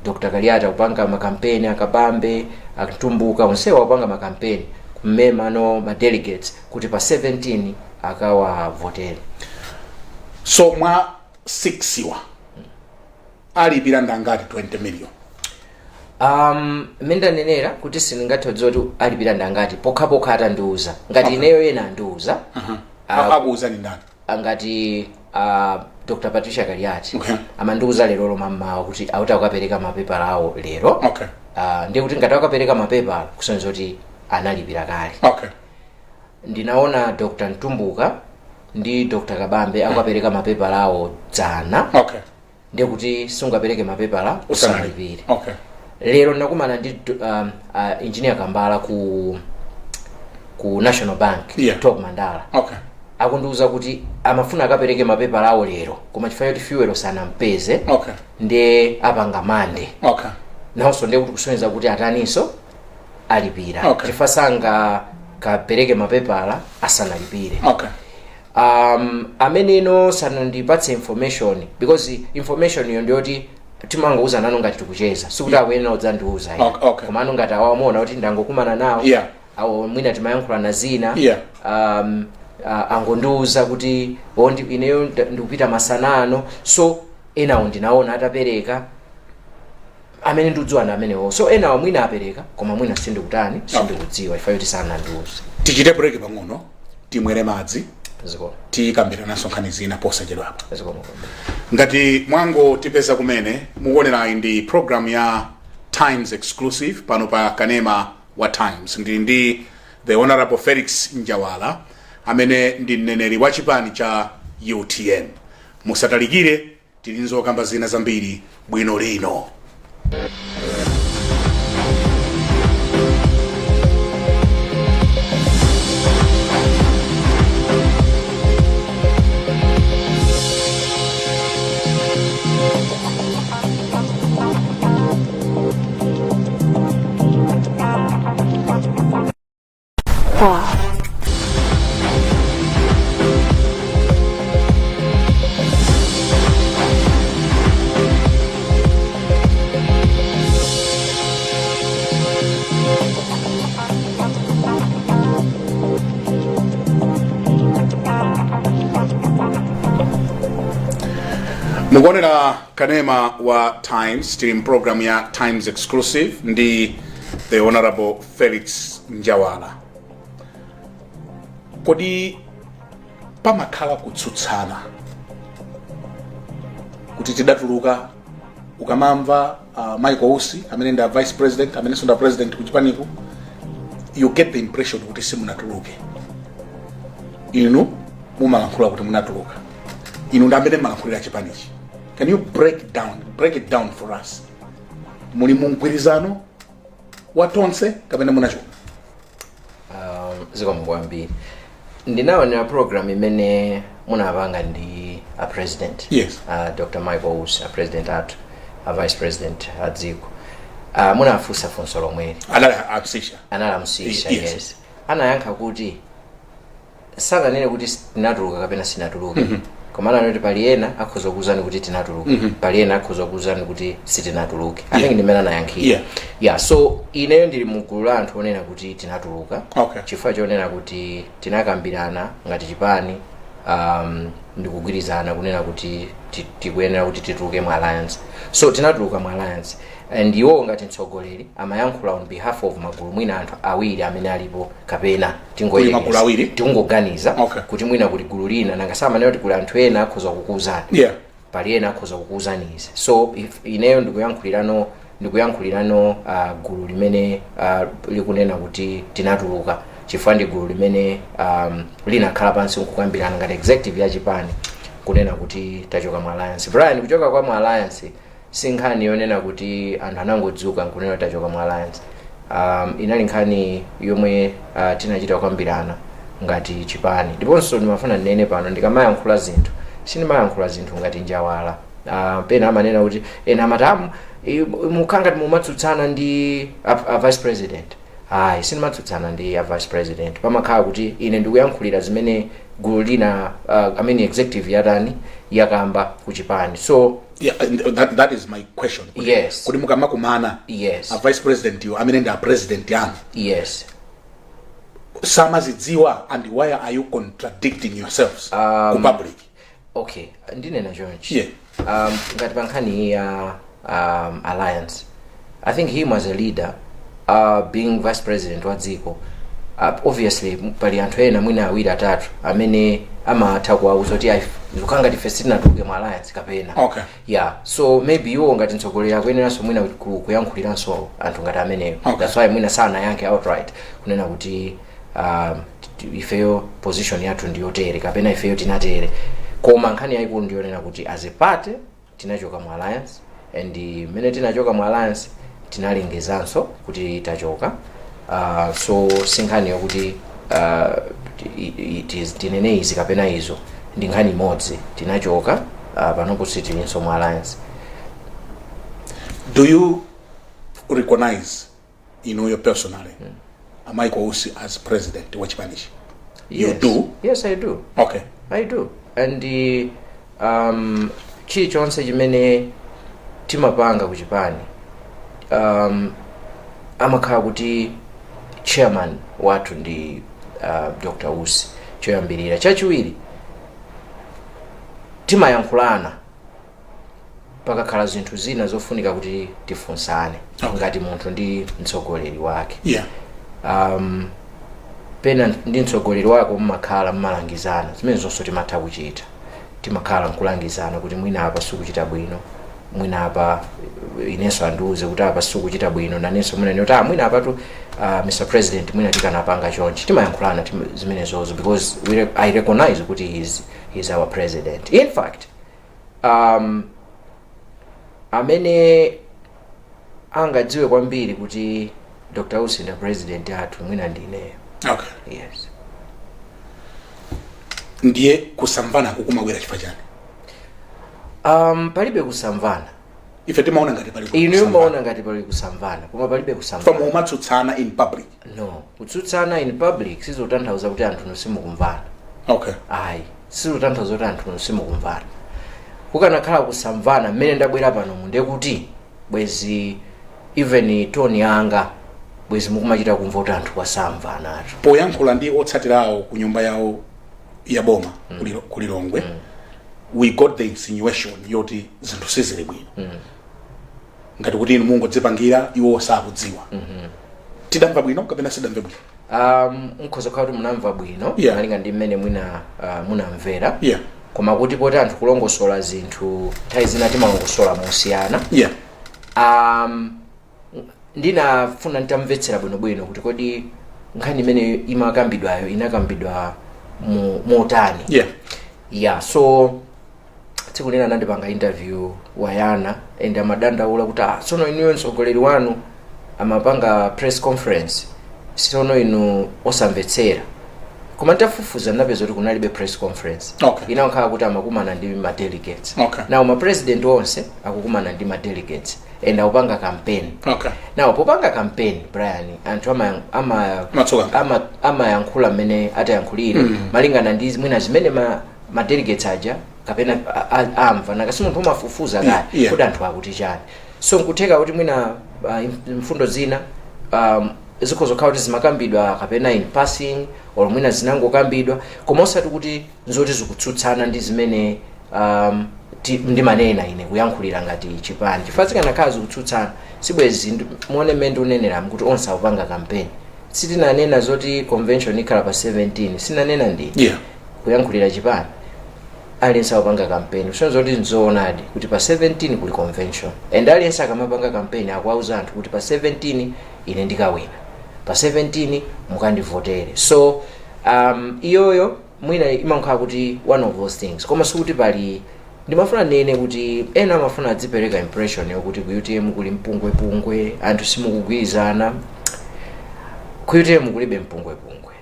Dr Kaliati akupanga makampeni, akabambe, atumbuka, onsewo akupanga makampeni kumema no ma delegates kuti pa 17 akawavotere. So mwa 6 wa alipira ndangati 20 million? Mmene ndanenera kuti sindingathe kudziwa kuti alipira ndangati pokhapokha atandiuza. Ngati ineyo ena andiuza. Akuuzani ndani? Ngati Dr Patricia Kaliati amandiuza lero loma mmawa kuti akuti akukapereka mapepala awo lero. Ndiye kuti ngati akapereka mapepala, kusonyeza kuti analipira kale. Ndinaona Dr Mtumbuka ndi Dr Kabambe akukapereka mapepala awo dzana. Ndiye kuti sungapereke mapepala usanalipire. Lero ndinakumana ndi Engineer Kambala ku National Bank, Top Mandala. Akundiuza kuti amafuna akapereke mapepala awo lero, koma chifukwa choti fuel sanampeze, ndiye apanga Mande. Nawonso ndiye kuti kusonyeza kuti ataninso, alipira. Chifukwa sangakapereke mapepala asanalipire. Ameneno sanandipatse information, because information iyo ndiyoti timangouza nanu ngati tikucheza, sikuti akuyenera kudzandiuza ine. Koma anu ngati awamuona kuti ndangokumana nawo, awo mwina timayankhulana zina, angondiuza kuti ineyo ndikupita masanano. So enawo ndinaona atapereka, amene ndikudziwa ndi amenewo. So enawo mwina apereka, koma mwina sindikutani, sindikudziwa chifukwa choti sanandiuze. Tichite break pang'ono, timwere madzi. Zikomo. Tikambiranaso nkhani zina posachedwapa. Zikomo. Ngati mwangotipeza kumene, mukuonerayi ndi program ya Times Exclusive pano pa kanema wa Times. Ndili ndi the Honorable Felix Njawala, amene ndi mneneri wa chipani cha UTM. Musatalikire, tili nzokamba zina zambiri bwino lino. Wow. Mukuonera kanema wa Times. Tili mpulogalamu ya Times Exclusive ndi the Honorable Felix Njawala. Kodi pamakhala kutsutsana kuti tidatuluka, ukamamva Michael Usi amene ndi a vice president, amenenso ndi a president kuchipaniku, you get the impression kuti simunatuluke? Inu mumalankhula kuti munatuluka, inu ndi amene mumalankhulira chipanichi. Can you break it down for us? Muli mu mgwirizano wa Tonse kapena munachoka? Zikomo kwambiri. Ndinaonera program imene munapanga ndi a president, Dr Michael Usi, a president athu, a vice president a dziko. Munafunsa funso lomweli. Adali amsisha. Anali amsisha. Yes. Yes, anayankha kuti Sananene kuti tinatuluka kapena sinatuluke, koma ananena kuti pali ena akhoza kuwuzani kuti tinatuluka, pali ena akhoza kuwuzani kuti sitinatuluke. I think ndimene anayankhira. Yeah, so ineyo ndili mu gulu la anthu onena kuti tinatuluka, chifukwa chonena kuti tinakambirana ngati chipani ndikugwirizana kunena kuti tikuyenera kuti tituluke mu alliance. So tinatuluka mu alliance, and iwo ngati mtsogoleri amayankhula on behalf of magulu mwina anthu awiri amene alipo kapena Kuli magulu awiri? Tingoganiza kuti mwina kuli gulu lina, nanga samanena kuti kuli anthu ena akhoza kukuwuzani, pali ena akhoza kukuwuzani izi. So if ineyo ndikuyankhulirano gulu limene likunena kuti tinatuluka, chifukwa ndi gulu limene linakhala pansi nkukambirana ngati executive ya chipani kunena kuti tachoka mu alliance. Brian, kuchoka kwa mu alliance si nkhani yonena kuti anthu anangodzuka nkunena kuti tachoka mu alliance. Inali nkhani yomwe tinachita kukambirana ngati chipani. Ndiponso ndimafuna ndinene pano, ndikamayankhula zinthu, sindimayankhula zinthu ngati Njawala. Pena amanena kuti ena amati mukhala ngati mumatsutsana ndi a vice president. Ayi, sindimatsutsana ndi a vice president. Pamakhala kuti ine ndikuyankhulira zimene gulu lina, I mean executive yatani, yakamba ku chipani. So Yeah, and that is my question. Kuti mukamakumana, a vice president yo amene ndi a president yanu, samazidziwa? And why are you contradicting yourselves ku public? Okay, ndinena chonchi. Ngati pa nkhani ya alliance, I think him as a leader, being vice president wa dziko, obviously pali anthu ena mwina awiri atatu amene amatha kuwauza kuti zikukhala ngati ife sitinatuluke mu alliance kapena. Yeah, so maybe iwo ngati mtsogoleri akuyeneranso mwina kuyankhuliranso anthu ngati ameneyo. That's why mwina sanayankhe outright kunena kuti ifeyo position yathu ndiyotere kapena ifeyo tinatere. Koma nkhani yayikulu ndiyonena kuti as a party tinachoka mu alliance, and mmene tinachoka mu alliance tinalengezanso kuti tachoka. So si nkhani yokuti tinene izi kapena izo, ndi nkhani imodzi. Tinachoka, panopo sitilinso mu alliance. Do you recognize inuyo personally a Michael Usi as president wa chipanichi? You Yes. do? Yes, I do. I do. And chilichonse chimene timapanga ku chipani, amakhala kuti chairman wathu ndi Dr. Usi, choyambirira. Chachiwiri, timayankhulana pakakhala zinthu zina zofunika kuti tifunsane ngati munthu ndi mtsogoleri wake. Pena ndi mtsogoleri wako mmakhala mmalangizana, zimene zonso timatha kuchita. Timakhala nkulangizana kuti mwina apa sikuchita bwino, mwina apa inenso andiuze kuti apa sikuchita bwino, nanenso mwina ndinoti, ah, mwina apatu, Mr President, mwina tikanapanga chonchi. Timayankhulana zimenezozo because I recognize kuti he's our president. In fact, amene angadziwe kwambiri kuti Dr. Usi ndi president athu mwina ndi ineyo. Yes. Ndiye kusamvana kukumabwera chifukwa chani? Palibe kusamvana. Ife timaona ngati pali Inu kusamvana. mumaona ngati pali kusamvana, koma palibe kusamvana. Mumatsutsana in public. No, kutsutsana in public sizotanthauza kuti anthu simukumvana. Ayi, sizotanthauza kuti anthu simukumvana. Kukanakhala kusamvana mmene ndabwera pano munde kuti bwezi even tone yanga bwezi mukumachita kumva kuti anthu kwasamvanatu. Poyankhula ndi otsatirawo ku nyumba yawo ya boma ku Lilongwe, we got the insinuation yoti zinthu sizili bwino, ngati kuti inu mungodzipangira, iwo sakudziwa. Tidamva bwino kapena sidamve bwino? Nkhoza kukhala kuti munamva bwino malinga ndi mmene mwina munamvera, koma kuti poti anthu kulongosola zinthu nthawi zina timalongosola mosiyana, ndinafuna nditamvetsera bwinobwino kuti kodi nkhani imene imakambidwayo inakambidwa motani. Yeah, so tsiku lina anandipanga interview wayana and amadandaula kuti, ah, tsono inuyo mtsogoleri wanu amapanga press conference, tsono inu osamvetsera. Koma nditafufuza ndinapeza kuti kunalibe press conference. Inakhala kuti amakumana ndi ma delegates. Now ma president onse akukumana ndi ma delegates. And akupanga campaign. Now, popanga campaign, Brian, anthu Matsoka. Amayankhula mmene atayankhulire malingana ndi mwina zimene ma delegates aja kapena amva. Nakasi munthu umafufuza kale kuti anthu akuti chani. So nkutheka kuti mwina mfundo zina zikhoza kukhala kuti zimakambidwa kapena in passing or mwina zinangokambidwa, koma osati kuti nzoti zikutsutsana ndi zimene ndimanena ine kuyankhulira ngati chipani, chifukwa zikanakhala zikutsutsana sibwezi muone mmene ndikuneneramu kuti onse akupanga campaign. Sitinanena zoti convention ikhala pa 17, sinanena ndi kuyankhulira chipani. Aliyense akupanga campaign, kusonyeza kuti nzoonadi kuti pa 17 kuli convention, and aliyense akamapanga campaign akuwauza anthu kuti pa 17 ine ndikawina, pa 17 mukandivotere. So iyoyo mwina imakhala kuti one of those things, koma sikuti pali. Ndimafuna nene kuti ena amafuna adzipereka impression yokuti ku UTM kuli mpungwepungwe, anthu simukugwirizana. Ku UTM kulibe mpungwepungwe.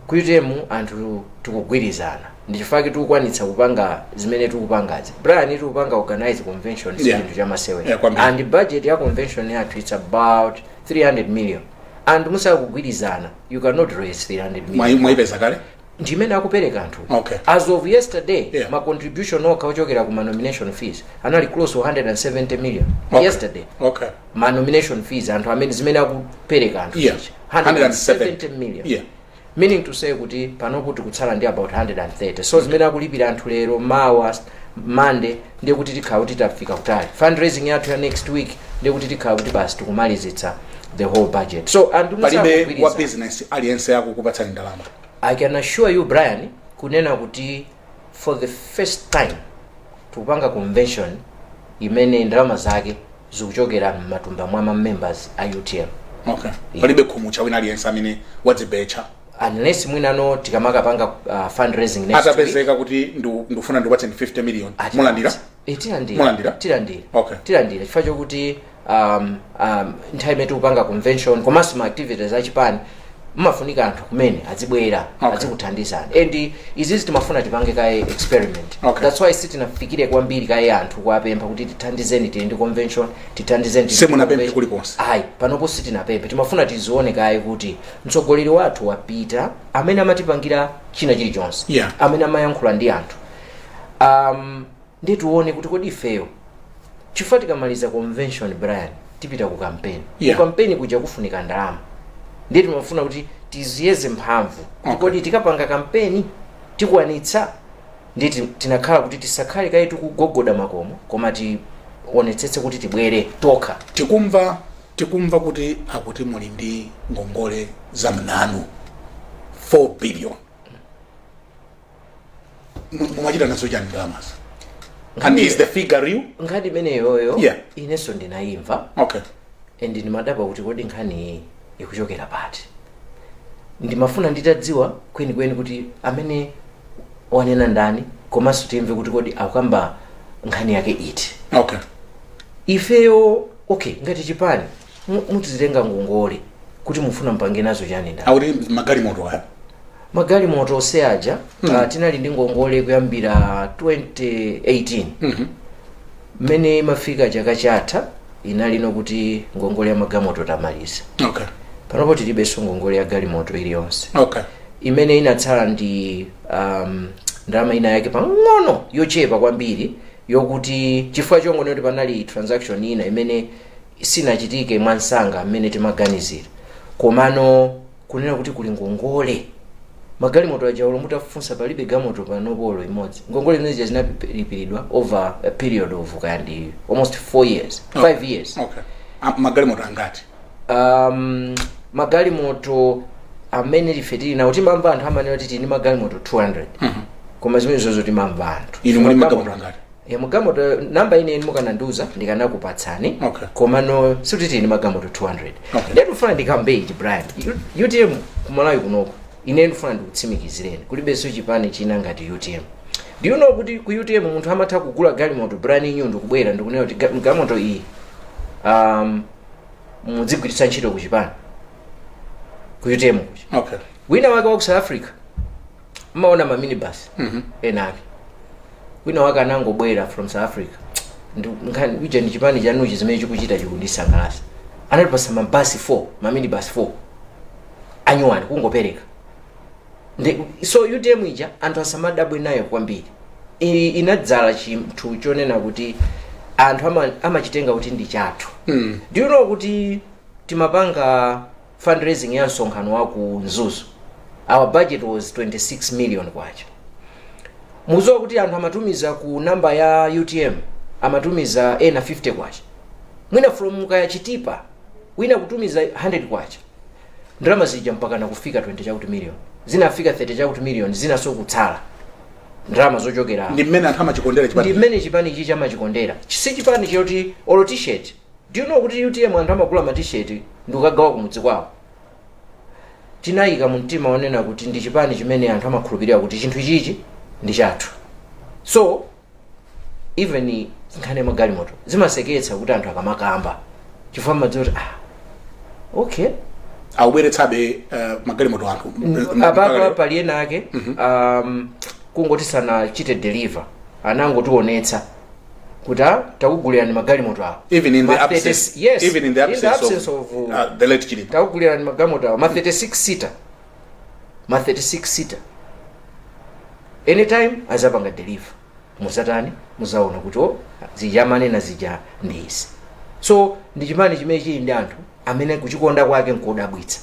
Ku UTM anthu tikugwirizana, ndichifukwa tikukwanitsa kupanga zimene tikupangazi. Brian, tikupanga organize convention si chinthu chamasewera. Yeah, kwambiri. And budget ya convention yathu, it's about 300 million, and musakugwirizana you cannot raise 300 million. Mwayipeza kale? Ndimene akupereka anthu. As of yesterday, ma contribution okha ochokera ku ma nomination fees anali close to 170 million. Yesterday, ma nomination fees, anthu amene zimene akupereka anthu zichi, 170 million, meaning to say kuti panopo tikutsala ndi about 130. So zimene akulipira anthu lero, mawa Monday, ndiye kuti tikhala kuti tafika kutali. Fundraising yathu ya next week, ndiye kuti tikhala kuti basi tikumalizitsa the whole budget. So anthu Palibe wa musakugwirizana. business aliyense akukupatsani ndalama? I can assure you, Brian, kunena kuti for the first time tikupanga convention imene ndalama zake zikuchokera m'matumba mwa ma members a UTM. Okay, palibe khumucha wina aliyense amene wadzibetcha? Unless mwinano tikamakapanga fundraising next week. Atapezeka kuti ndikufuna ndikupatseni 50 million, mulandira? Tilandira. Mulandira? Tilandira. Okay. Tilandira chifukwa chokuti nthawi imene tikupanga convention komanso ma activities achipani, mmafunika anthu kumene azibwera azikuthandizani, and izizi timafuna tipange kaye experiment. That's why sitinafikire kwambiri kaye anthu kuwapempha kuti tithandizeni, tili ndi convention, tithandizeni, tili ndi Simunapemphe convention. Kulikonse? Ayi, panopo sitinapemphe. Timafuna tizione kaye kuti mtsogoleri wathu wapita, amene amatipangira china chilichonse, amene amayankhula ndi anthu, ndi tione kuti kodi ifeyo, chifukwa tikamaliza convention, Brian, tipita ku campaign. Ku campaign kuja kufunika ndalama, ndiye timafuna kuti tiziyeze mphamvu kuti kodi tikapanga campaign tikwanitsa. Ndi tinakhala kuti tisakhale kaye tikugogoda makomo, koma tionetsetse kuti tibwere tokha. Tikumva kuti akuti muli ndi ngongole za mnanu 4 billion. Mumachita nazo chani ndalamazo, and is the figure real? Nkhani imeneyoyo inenso ndinayimva and ndimadabwa kuti kodi nkhani iyi ikuchokera pati. Ndimafuna nditadziwa kwenikweni kuti amene wanena ndani, komanso timve kuti kodi akukamba nkhani yake iti. Ifeyo, okay, ngati chipani mutizitenga ngongole kuti mufuna mpange nazo chani ndani? Akuti magalimoto aya. Magalimoto ose aja, tinali ndi ngongole kuyambira 2018. Mmene imafika chaka chatha inalino kuti ngongole ya magalimoto tamaliza. Panopo tilibenso ngongole ya galimoto iliyonse. Imene inatsala ndi ndalama ina yake pang'ono yochepa kwambiri, yokuti chifukwa chongone kuti panali transaction ina imene sinachitike mwansanga mmene timaganizira. Komano kunena kuti kuli ngongole magalimoto aja, olo mutafunsa, palibe galimoto panopolo imodzi. Ngongole imenezi zinalipiridwa over a period of kandi almost 4 years, 5 years. Okay. Magalimoto angati? Magalimoto amene ife tili nawo, timamva anthu amanena kuti tili ndi magalimoto 200, koma zimene zozo timamva anthu. Inu muli magalimoto angati? Ya, magalimoto namba ine mukanandiuza ndikanakupatsani. Komano sikuti tili ndi magalimoto 200. Ndiye ndifuna ndikambe ichi, Brian. UTM kumalawi kunoko, ine ndifuna ndikutsimikizireni, kulibenso chipani china ngati UTM. Do you know kuti ku UTM munthu amatha kugula galimoto brand new, ndikubwera ndikunena kuti galimoto iyi mudzigwiritsa ntchito ku chipani, ku UTM kuchi? Wina wake wa ku South Africa, mmaona ma minibus ena ake, wina wake anangobwera from South Africa, Ija ndi chipani chanuchi, zimene chikuchita chikundisangalatsa. Anatipasa mabasi 4, maminibus 4 anyuwani, kungopereka. So UTM ija anthu asamadabwe nayo kwambiri. Inadzala chinthu chonena kuti anthu amachitenga kuti ndi chathu. Do you know kuti timapanga fundraising ya msonkhano wa ku Mzuzu, our budget was 26 million kwacha? Mukudziwa kuti anthu amatumiza ku namba ya UTM, amatumiza ena 50 kwacha, mwina from kaya Chitipa, wina kutumiza 100 kwacha. Ndalama zija mpaka nakufika 20 chakuti million, zinafika 30 chakuti million, zinaso kutsala ndalama zochokera. Ndi mmene anthu amachikondera Ndi chipani. Mmene chipani ichi chamachikondera. Si chipani choti olo T-shirt. Do you know kuti UTM anthu amagula ma T-shirt ndi kukagawa kumudzi kwawo? Tinayika mu mtima onena kuti ndi chipani chimene anthu amakhulupirira kuti chinthu ichichi ndi chathu. So even nkhani ya magalimoto zimaseketsa kuti anthu akamakamba, chifukwa amadziwa kuti, ah, okay. Akubweretsabe magalimoto anthu mpaka Apapa lero? Pali ena ake kungoti sanachite deliver, anangotionetsa kuti, ah, takugulirani magalimoto awo. Even in the Ma absence, 30, yes, even in the absence, in the absence of, of, the late Chilima. Takugulirani magalimoto awo, ma 36 seater, ma 36 seater. Anytime azapanga deliver, muzatani, muzaona kuti o zija manena zija ndi izi. So ndi chipani chimene chili ndi anthu amene kuchikonda kwake nkodabwitsa.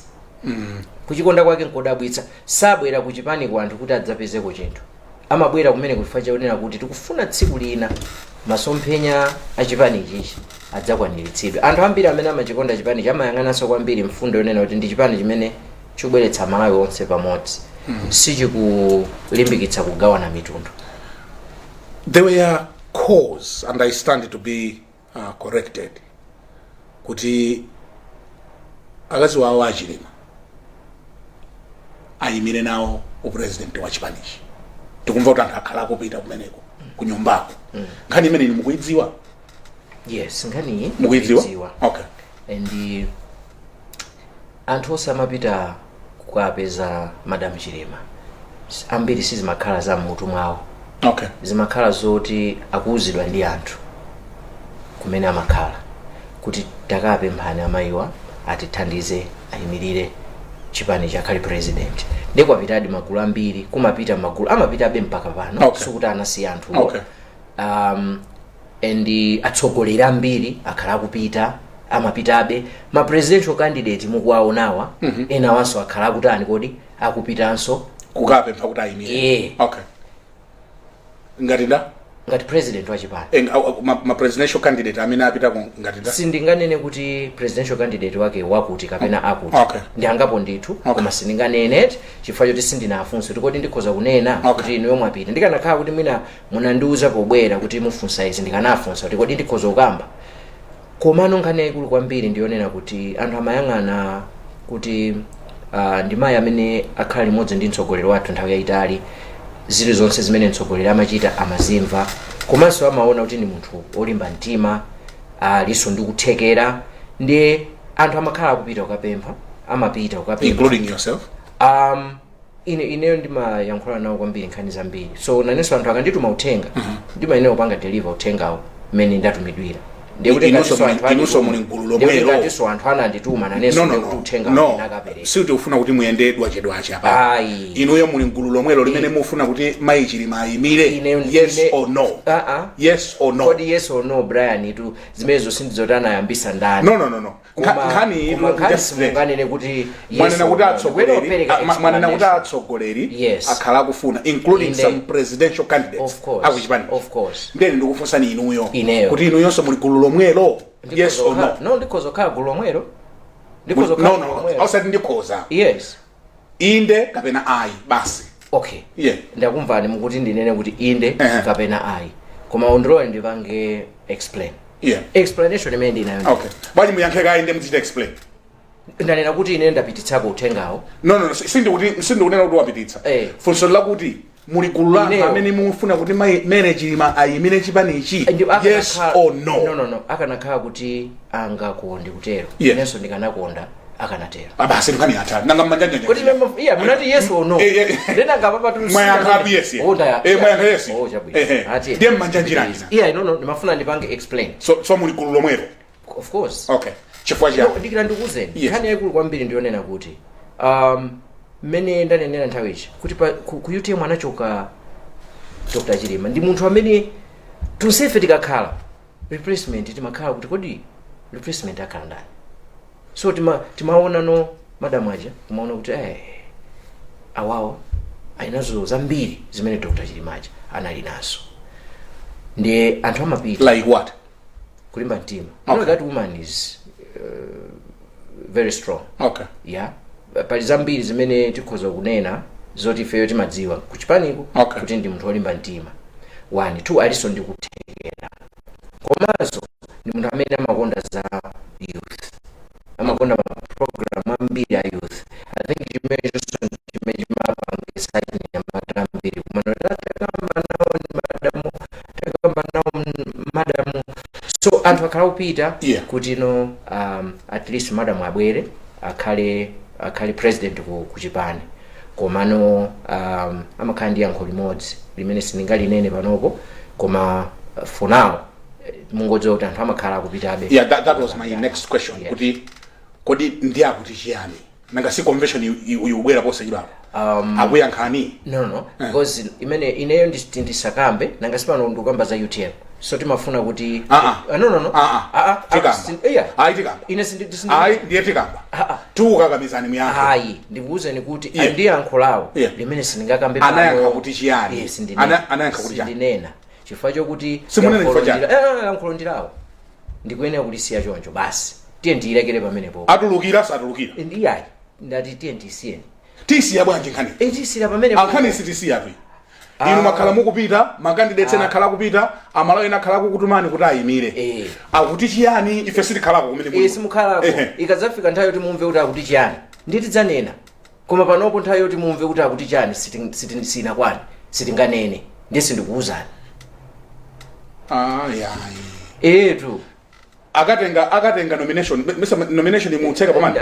Kuchikonda kwake nkodabwitsa. Sabwera kuchipani ku anthu kuti adzapezeko chinthu, amabwera kumene kuchifukwa chakunena kuti tikufuna tsiku lina masomphenya a chipani ichichi adzakwaniritsidwe. Anthu ambiri amene amachikonda chipanichi amayang'ananso kwambiri mfundo yonena kuti ndi chipani chimene chikubweretsa Malawi onse pamodzi, sichikulimbikitsa kugawana mitundu. There were calls, and I stand to be corrected, kuti akazi wawo aChilima ayimire nawo upresident wa chipanichi. Tikumva kuti anthu akhala akupita kumeneko, kunyumbako. Nkhani imene inu mukuidziwa? Yes, nkhaniyi Mukuidziwa? ndikuidziwa. Okay. And anthu onse amapita kukapeza Madam Chilima, ambiri sizimakhala za mmutu mwawo. Zimakhala zoti akuwuzidwa ndi anthu kumene amakhala kuti takapemphani amayiwa atithandize, ayimirire chipani chakhale president. Ndiye kwapitadi magulu ambiri, kumapita magulu, amapitabe mpaka pano. Sikuti anasiya anthuwo. And atsogoleri ambiri akhala akupita, amapitabe. Ma presidential candidate mukuwaonawa, ena wanso akhala akutani kodi, akupitanso. Kukapempha kuti ayimire? Yeah. Okay, ngati nda? Ngati president wa chipani. Ma presidential candidate amene apitako ngati nda? Sindinganene kuti presidential candidate wake wakuti kapena akuti. Ndi angapo ndithu. Koma sindinganene chifukwa choti sindinafunse kuti kodi ndikhoza kunena kuti inuyo mwapita. Ndikanakhala kuti mwina munandiuza pobwera kuti mufunsa izi, ndikanafunsa kuti kodi ndikhoza kukamba. Komano nkhani yayikulu kwambiri ndiyonena kuti anthu amayang'ana kuti ndi mayi amene akhala limodzi ndi mtsogoleri wathu nthawi yayitali, zilizonse zimene mtsogoleri amachita amazimva, komanso amaona kuti ndi munthu olimba mtima, alinso ndi kuthekera. Ndiye anthu amakhala akupita kukapempha, amapita kukapempha. Including yourself? Ineyo ndimayankhula nawo kwambiri nkhani zambiri, so nanenso anthu akandituma uthenga, ndimayenera kupanga deliver uthengawo mmene ndatumidwira. Ndiye kuti Inunso ngatinso anthu inunso andituma- muli mgulu ndiye kuti lomwelo. ngatinso anthu anandituma nanenso, No, no, ndiye kuti no. uthenga No, ndakapereka. sikuti kuti muyende dwachedwache apa. Ayi. Inuyo muli mgulu lomwelo limene mufuna kuti mayi Chilima ayimire? Yes or no? Ah, ah. Yes or no? Kodi yes or no, Brian, itu zimenezo sindizoti anayambisa ndani. No, no, no, no. Nkhani Koma itu nkhani just there. simunganene kuti yes Mwanena or kuti no. atsogoleri Ndikuyenera mwanena kuti explanation. atsogoleri Yes. akhala akufuna, including some presidential candidates Of course. akuchipani. Of course. Ndeni ndikufunsani inuyo Ineyo. kuti inuyonso muli gulu lomwelo, yes or no? No, ndikhoza kukhala gulu lomwelo, ndikhoza No, kukhala no, gulu no. lomwelo. Ausati ndikhoza. Yes. Inde kapena ayi basi. Okay. Yeah. Ndakumvani mukuti ndinene kuti inde kapena ayi, koma undilole ndipange explain. Explanation imene ndinayo Okay, bwanji muyankhe kayi, inde muzichita explain. Ndanena kuti ine ndapititsako uthengawo. No, sindikuti, sindikunena kuti wapititsa. Funso lakuti muli gulu la anthu Ineyo. amene mufuna kuti mayi Mary Chilima ayimire chipanichi, yes or no? No, no, no. Akanakhala kuti angakonde kutero, inenso ndikanakonda. Akanatero. Basi, nkhani yatha. Nanga mmanjanjanja? Kuti iya, munati yes or no. Eh, eh. Ndena ngapa patu. Mwayankha api yes. Oh, ndaya. Mwayankha yes. Oh, chabwino. Ati. Ndiye mmanjanjiranji? Iya, no, ndimafuna ndipange explain. So muli gulu lomwelo? Of course. Okay, chifukwa No, chani? ndikira ndikuwuzeni. Yes. Nkhani yayikulu kwambiri ndiyonena kuti mmene ndanenera nthawi ichi kuti ku UTM anachoka Dr Chilima, ndi munthu amene tonsefe tikakhala replacement timakhala kuti kodi replacement akhala ndani? So timaona no madamu aja, kumaona kuti awawa alinazo zambiri zimene Dr Chilima aja anali nazo. Ndiye anthu amapita. Like what? Kulimba mtima. You know that woman is very strong. Yeah, pali zambiri zimene tikhoza kunena zoti ifeyo timadziwa kuchipaniko kuti ndi munthu wolimba mtima, one. Two, alinso ndi kuthekera, komanso ndi munthu amene amakonda za youth, amakonda maprogram ambiri a youth. I think chimene chonso chimene chimapangisa chinyamata ambiri kumano takamba nawo ndi madamu, takamba nawo madamu. So anthu akhala kupita kuti no, at least madamu abwere akhale president ku chipani. Komano amakhala ndi yankho limodzi limene sindingalinene panopo, koma for now, mungodziwa kuti anthu amakhala akupitabe. Yeah, that was my next question. Kuti kodi ndi akuti chiyani? Nanga si convention ikubwera posachedwapa? Akuyankhani? No, because imene ineyo ndisakambe. Nanga sipano ndikukamba za UTM, so timafuna kuti Ah, ah. No. Ah, ah. Ah, ah, Tikamba. Yeah. Ayi, tikamba. Ine Ayi, ndiye tikamba. Ah, ah. Tikukakamizani muyankhe. Ayi, ndikuwuzeni kuti ndi yankho lawo limene sindingakambe Anayankha pano. kuti chiyani? Eh, sindinena. Anayankha kuti chiyani? Sindinena chifukwa chokuti Simunene yankho chifukwa chani? Yankho ndilawo, ndikuyenera kulisiya choncho. Basi, tiye ndiyilekere pamenepo. Atulukira, satulukira? Ndiyayi, ndati tiye ndisiyeni. Tisiya bwanji nkhani? Tisiyira pamenepo. Ankhani sitisiya tu. Inu makhala mukupita, macandidates ena akhala akupita, Amalawi ena akhala akukutumani kuti ayimire. Akuti chiyani? Ife sitikhalako kumene muli. Simukhalako. Ikadzafika nthawi yoti mumve kuti akuti chiyani, nditidzanena. Koma panopo nthawi yoti mumve kuti akuti chiyani sinakwane, sitinganene, ndiye sindikuwuzani. Ayi, ayi. Etu. Akatenga nomination, misa nomination imutseka pamene?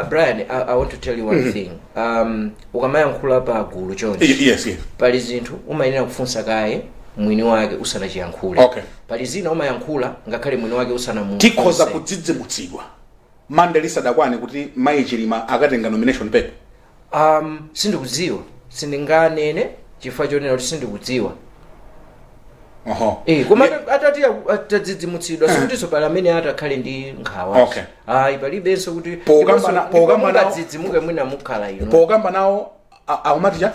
Brian, I want to tell you one thing. Ukamayankhula pa gulu chonchi, Yes. pali zinthu umayenera kufunsa kaye mwini wake usanachiyankhule. Pali zina umayankhula ngakhale mwini wake usanamu. Tikhoza kudzidzimutsidwa Mande lisadakwane kuti Mayi Chilima akatenga nomination paper? Sindikudziwa, sindinganene chifukwa chonena kuti sindikudziwa. Koma atati atadzidzimutsidwa, sikutinso pali amene atakhale ndi nkhawa. Ayi, palibenso kuti Pokamba nawo- mungadzidzimuke mwina mukhala inu. Pokamba nawo akumati cha?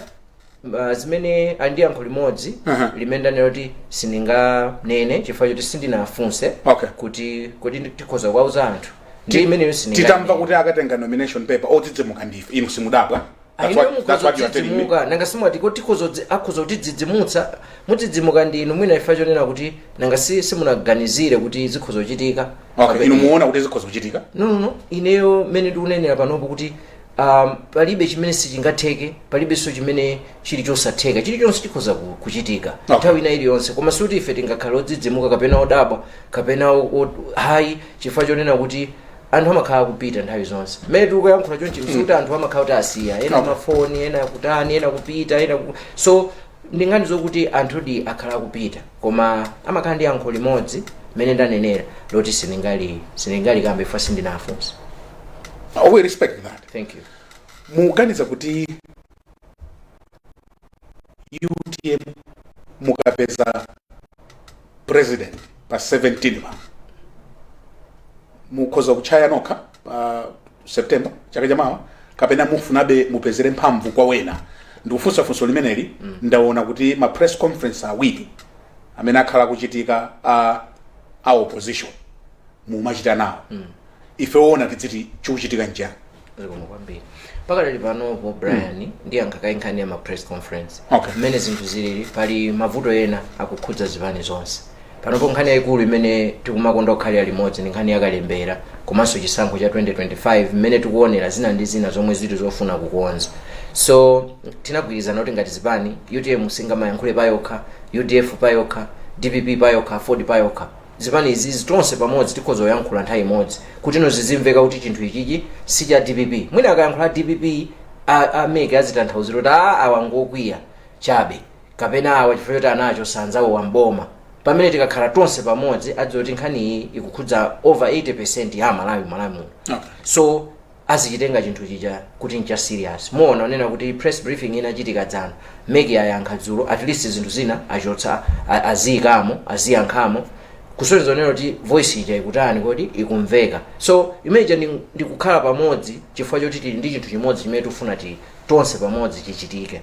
Zimene ali ndi yankho limodzi limene ndanena kuti sindinganene chifukwa choti sindinafunse kuti kodi tikhoza kuwauza anthu, ndi imeneyo sindinganene. Titamva kuti akatenga nomination paper, odzidzimuka ndife, inu simudabwa? That's what you are telling me. Mudzidzimuka, nanga simwati kuti akhoza kutidzidzimutsa? Mudzidzimuka ndinu mwina ifa chonena kuti nanga si simunaganizire kuti zikhoza kuchitika. Okay, inu muona kuti zikhoza kuchitika? No, ineyo mmene ndikunenera panopo kuti palibe chimene sichingatheke, palibenso chimene chili chosatheka. Chilichonse chikhoza kuchitika nthawi ina iliyonse. Koma sikuti ife tingakhale odzidzimuka kapena odabwa kapena hayi, chifukwa chonena kuti anthu amakhala akupita nthawi zonse. Mmene tikuyankhula chonchi, sikuti anthu amakhala kuti asiya ena mafoni, ena kutani, ena kupita, ena so ndingani zokuti anthudi akhala akupita, koma amakhala ndi yankho limodzi mmene ndanenera loti sindingali kambe ifwa sindinafunsa. Oh, we respect that. Thank you. Mukuganiza kuti UTM mukapeza president pa 17 pa, mukhoza kutchaya nokha pa September chaka chamawa, kapena mufunabe mupezere mphamvu kwa wena? Ndikufunsa funso limeneli, ndaona kuti ma press conference awiri amene akhala kuchitika a opposition mumachita nawo. Ife woona tidziti chikuchitika njani? Zikomo kwambiri. Pakadali panopo, Brian, ndiyankha kaye nkhani ya ma press conference. Mmene zinthu zilili, pali mavuto ena akukhudza zipani zonse panopo. Nkhani yayikulu imene tikumakonda kukhalira limodzi ndi nkhani yakalembera komanso chisankho cha 2025, mmene tikuonera zina ndi zina zomwe zili zofuna kukonza. So tinagwirizana kuti ngati zipani, UTM singamayankhule payokha, UDF payokha, DPP payokha, Ford payokha. Zipani izizi tonse pamodzi tikhoza kuyankhula nthawi imodzi kuti ino zizimveka kuti chinthu ichichi si cha DPP. Mwina akayankhula DPP, a MEC azitanthauzira kuti a awa ngokwiya chabe kapena awa chifukwa choti anacho sanzawo wamboma, pamene tikakhala tonse pamodzi adziwa kuti nkhani iyi ikukhudza over 80% ya Amalawi Malawi muno. So azichitenga chinthu chija kuti ncha serious. Muona onena kuti press briefing inachitika dzana, MEC ayankha dzulo, at least zinthu zina achotsa, aziyikamo, aziyankhamo, kusonyeza onena kuti voice ija ikutani kodi, ikumveka. So imeneja ndi kukhala pamodzi chifukwa choti tili ndi chinthu chimodzi chimene tikufuna ti tonse pamodzi chichitike.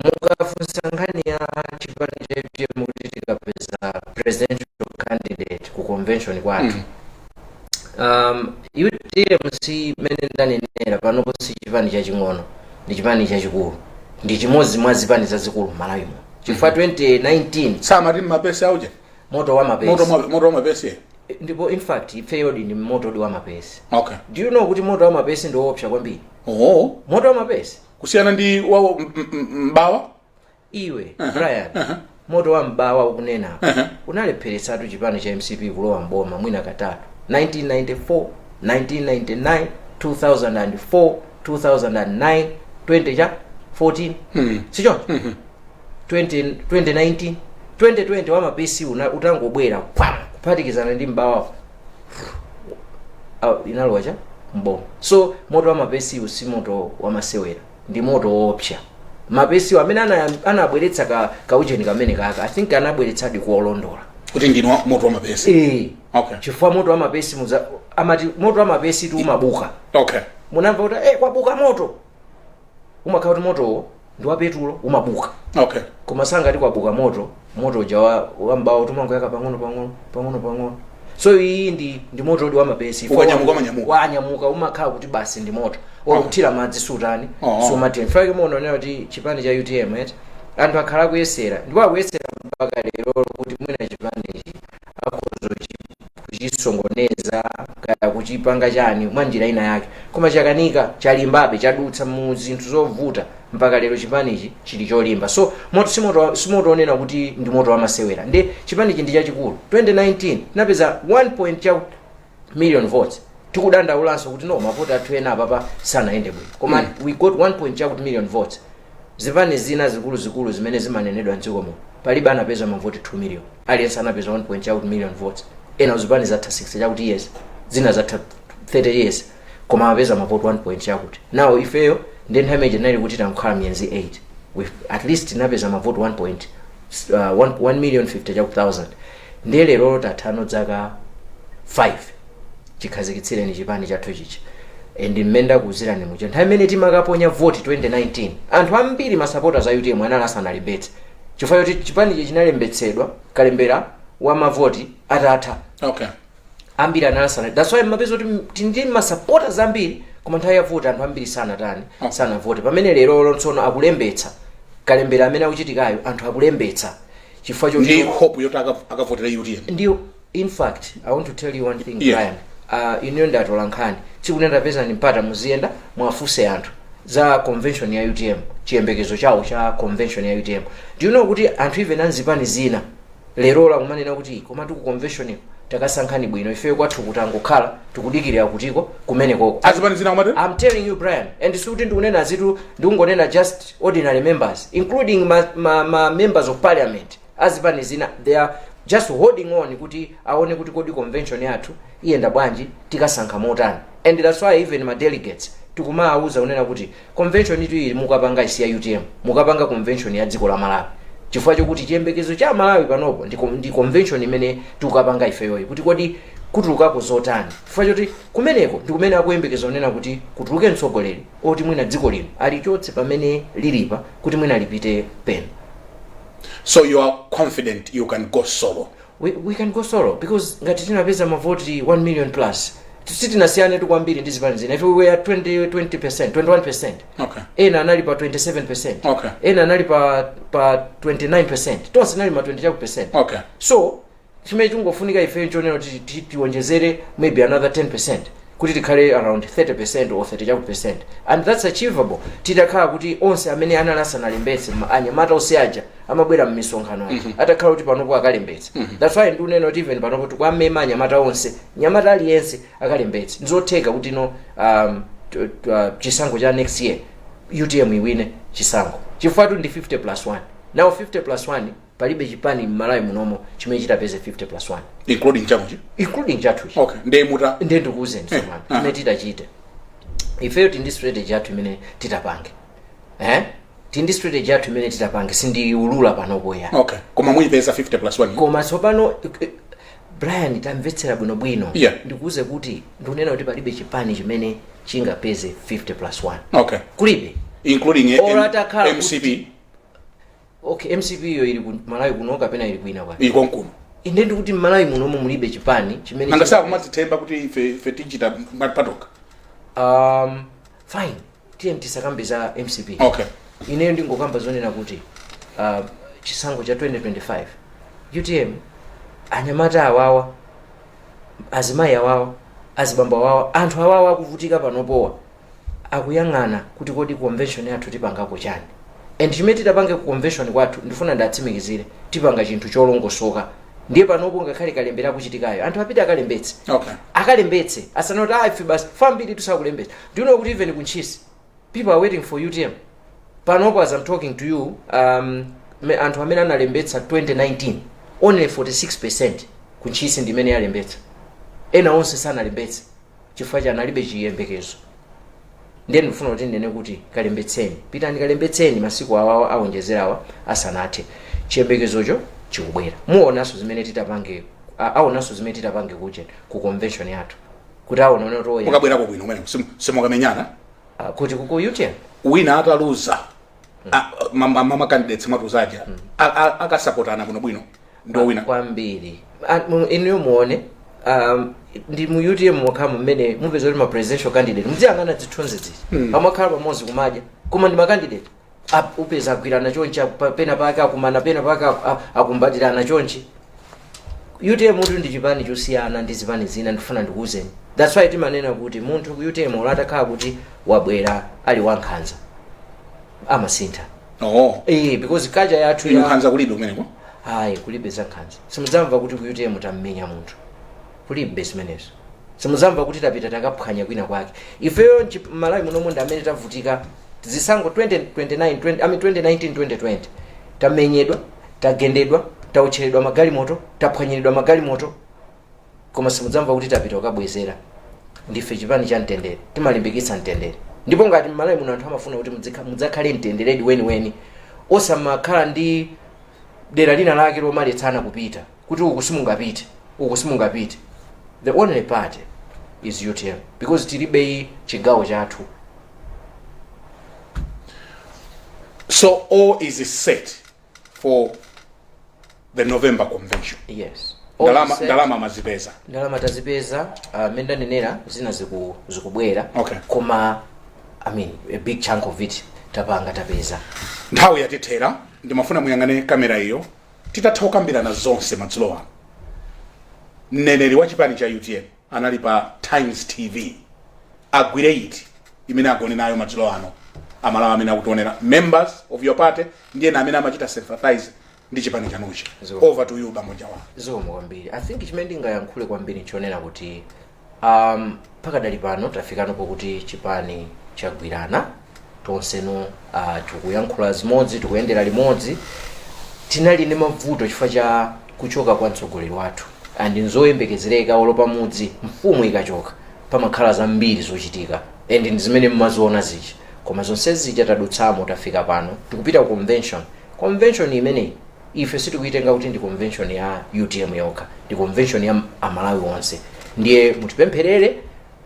Mukafunsa nkhani ya chipani cha UTM kuti tikapeza presidential candidate ku convention kwathu, UTM si mmene ndanenera panopo, si chipani chaching'ono, ndi chipani chachikulu, ndi chimodzi mwa zipani zazikulu m'Malawi muno, chifukwa 2019 Samati mmapesi auja? Moto wa mapesi. Moto wa mapesi. Ndipo in fact ifeyodi ndi motodi wa mapesi. Do you know kuti moto wa mapesi ndi woopsa kwambiri? Oh. Moto wa mapesi. Kusiyana ndi wa mbawa? Iwe Brian, moto wa mbawa ukunena unalepheretsatu chipani cha MCP kulowa mboma mwina katatu: 1994, 1999, 2004, 2009, 20 cha 14, sichoncho? 20, 2019, 2020 wa mapesi utangobwera kwam kuphatikizana ndi mbawa, inalowa cha mboma. So moto wa mapesiwu si moto wamasewera, ndi moto woopsa. Mapesiwo amene anabweretsa kaujeni kamene kaka, I think anabweretsadi kuolondola. Kuti ndinu moto wa mapesi? Eh. Okay. Chifukwa moto wa mapesi muza amati moto wa mapesi tu umabuka. Munamva kuti kwabuka moto, umakhala kuti motowo ndi wa petulo, umabuka. Koma sangati kwabuka moto, moto uja wa mbawa tumangoyaka pang'ono pang'ono pang'ono pang'ono. So iyi ndi moto udi wa mapesi. Ukanyamuka, umanyamuka. Wanyamuka, umakhala kuti basi ndi moto wakuthira madzi sutani. Sumathira. Mfake muononera kuti chipani cha UTM eti anthu akhala akuyesera, ndipo akuyesera mpaka lero kuti mwina chipanichi akhoza kuchisongoneza kaya kuchipanga chani mwa njira ina yake, koma chakanika, chalimbabe, chadutsa mu zinthu zovuta, mpaka lero chipanichi chili cholimba. So moto si moto onena kuti ndi moto wamasewera. Ndi chipanichi ndi chachikulu. 2019 tinapeza 1 point cha million votes. Tikudandaulanso kuti no, mavoti athu ena apapa sanayende bwino, koma we got 1 point chakuti million votes. Zipani zina zikuluzikulu zimene zimanenedwa mdziko muno palibe anapeza mavoti 2 million. Aliyense anapeza 1 point chakuti million votes. Ena zipani zatha 60 chakuti years, zina zatha 30 years, koma amapeza mavoti 1 point chakuti. Now ifeyo ndi nthawi imene tinali kuti tankhala miyezi 8, we at least tinapeza mavoti 1 point 1 million 50 chakuti thousand. Ndiye lero tathano zaka 5 chikhazikitsireni chipani chathu chicha, and mmene ndakuwuzirani muja, nthawi imene timakaponya voti 2019, anthu ambiri, masupporters a UTM, anali asanalembetse chifukwa choti chipanichi chinalembetsedwa kalembera wa mavoti atatha. Ambiri anali asana. That's why mmapeza kuti tili ndi masupporters ambiri, koma nthawi ya voti anthu ambiri sanatani? Sanavote. Pamene lero tsono akulembetsa, kalembera amene akuchitikayo anthu akulembetsa chifukwa choti ndi hope yoti akavotera UTM. Ndiyo. In fact, I want to tell you one thing, Brian. Inuyo ndatola nkhani, tsiku lina ndapeza ni mpata, muziyenda mwafunse anthu za convention ya UTM, chiyembekezo chawo cha convention ya UTM. Do you know kuti anthu even anzipani zina lero akumanena kuti koma tiku convention iko takasankhani bwino, ifeyo kwathu kutangokhala tikudikirira kutiko kumenekoko? Azipani zina kumati? I'm telling you, Brian, and sikuti ndikunena zitu, ndikungonena just ordinary members, including ma members of parliament azipani zina. They are just holding on kuti aone kuti kodi convention yathu iyenda bwanji, tikasankha motani. And that's why even ma delegates tikumawauza kunena kuti convention itu ili mukapanga isi ya UTM, mukapanga convention ya dziko la Malawi, chifukwa chokuti chiyembekezo cha Malawi panopo ndi convention imene tikukapanga ifeyoyi, kuti kodi kutulukako zotani, chifukwa choti kumeneko ndi kumene akuyembekeza kunena kuti kutuluke mtsogoleri oti mwina dziko lino alichotse pamene lilipa kuti mwina lipite pena. So you are confident you can go solo? We can go solo because ngati tinapeza mavoti 1 million plus, sitinasiyane tu kwambiri ndi zipani zina. If we were 20, 20%, 21%, ena anali pa 27%, ena anali pa 29%, tonse tinali ma 20 chaku percent. So chimene chingofunika ife chonena kuti tiwonjezere maybe another 10% kuti tikhale around 30% or 30 chaku percent, and that's achievable titakhala kuti onse amene anali asanalembetse, anyamata onse aja Amabwera mmisonkhano aja atakhala kuti panopo akalembetsa. That's why ndikunena kuti even panopo tikuwamema anyamata onse, nyamata aliyense akalembetse. Ndizotheka kuti no chisankho cha next year UTM iwine chisankho, chifukwa tu ndi 50 plus 1. Now 50 plus 1, palibe chipani m'Malawi munomo chimene chitapeze 50 plus 1. Including chanuchi? Including chathuchi. Okay, ndiye muta Ndiye ndikuwuzeni tsopano chimene titachite. Ifeyo tindi strategy yathu imene titapange, eh? Tindi strategy yathu imene titapange, sindiyiulula panopo ya. Okay, koma muyipeza 50 plus 1? Koma tsopano Brian, tamvetsera bwinobwino. Ndikuuze kuti ndikunena kuti palibe chipani chimene chingapeze 50 plus 1. Kulibe. Including Or atakhala MCP? Okay, MCP iyo ili ku Malawi kuno kapena ili kwina kwake? Ili konkuno. Inde, ndikuti m'Malawi munomo mulibe chipani chimene Nanga sakumadzithemba kuti ife tichita patoka? Fine, tiye tisakambe za MCP. Ineyo ndingokamba zonena kuti chisankho cha 2025 UTM, anyamata awawa, azimayi awawa, azibambo awawa, anthu awawa akuvutika panopowa, akuyang'ana kuti kodi convention yathu tipangako chani? And chimene titapange ku convention kwathu, ndifuna ndatsimikizire, tipanga chinthu cholongosoka. Ndiye panopo ngakhale kalembera akuchitikayo, anthu apite akalembetse. Akalembetse, asanoti ah, ife basi fambiri tisakulembetsa. Do you know kuti even kuNtchisi people are waiting for UTM panopo? As I'm talking to you, anthu amene analembetsa 2019, only 46% kuNtchisi ndimene yalembetsa. Ena onse sanalembetse chifukwa cha analibe chiyembekezo. Ndiye ndifuna kuti ndinene kuti kalembetseni, pitani kalembetseni masiku awawa awonjezerawa asanathe. Chiyembekezocho chikubwera. Muonanso zimene titapange, aonanso zimene titapange kuja ku convention yathu, kuti aona kuti oya. Mukabwerako bwino kumene simukamenyana? Kuti ku UTM? Wina ataluza, ma candidates mwatuzaja akasapotana bwinobwino ndi wina? Kwambiri. Inuyo muone, ndi mu UTM mokhamu mmene mupeza kuti ma presidential candidate, muziyang'ana zithunzi zizi, amakhala pamodzi kumadya, koma ndi ma candidate. Upeza agwirana chonchi, pena pake akumana, pena pake akumbatirana chonchi. UTM tu ndi chipani chosiyana ndi zipani zina, ndifuna ndikuwuzeni. That's why timanena kuti munthu ku UTM olo atakhala kuti wabwera ali wankhanza, amasintha. Eh, because culture yathu Inu nkhanza kulibe kumeneko? Ayi, kulibe za nkhanza. Simudzamva kuti ku UTM tammenya munthu, kulibe zimenezo. Simudzamva kuti tapita takaphwanya kwina kwake. Ifeyo Malawi munomu ndi amene tavutika zisankho 2029, 20, I mean 2019, 2020, tamenyedwa, tagendedwa, taotcheredwa magalimoto, taphwanyiridwa magalimoto, koma simudzamva kuti tapita kukabwezera. Ndife chipani cha mtendere, timalimbikitsa mtendere. Ndipo ngati m'Malawi muno anthu amafuna kuti mudzakhale mtenderedi weniweni, osamakhala ndi dera lina lake lomaletsana kupita, kuti uku simungapite, uku simungapite, the only party is UTM, because tilibe chigawo chathu. So all is set for the November convention? Yes. Ndalama? All set. Ndalama mazipeza? Ndalama tazipeza, mmene ndanenera, zina zikubwera. Koma I mean, a big chunk of it tapanga, tapeza. Nthawi yatithera. Ndimafuna muyang'ane kamera iyo titatha kukambirana zonse madzulo ano. Mneneri wa chipani cha UTM anali pa Times TV. Agwire iti imene agone nayo madzulo ano Amalawi amene akutionera, members of your party ndi ena amene amachita sympathize ndi chipani chanuchi? Over to you, bambo Njawala. Zikomo kwambiri. I think chimene ndingayankhule kwambiri nchonena kuti pakadali pano tafikano pokuti chipani chagwirana tonsenu, tikuyankhula zimodzi, tikuyendera limodzi. Tinali ndi mavuto chifukwa cha kuchoka kwa mtsogoleri wathu, and nzoyembekezereka. Olo pamudzi mfumu ikachoka pamakhala zambiri zochitika, and ndi zimene mmaziona zija. Koma zonse zija tadutsamo, tafika pano, tikupita ku convention. Convention imeneyi ife sitikuitenga kuti ndi convention ya UTM yokha, ndi convention ya Amalawi onse. Ndiye mutipempherere,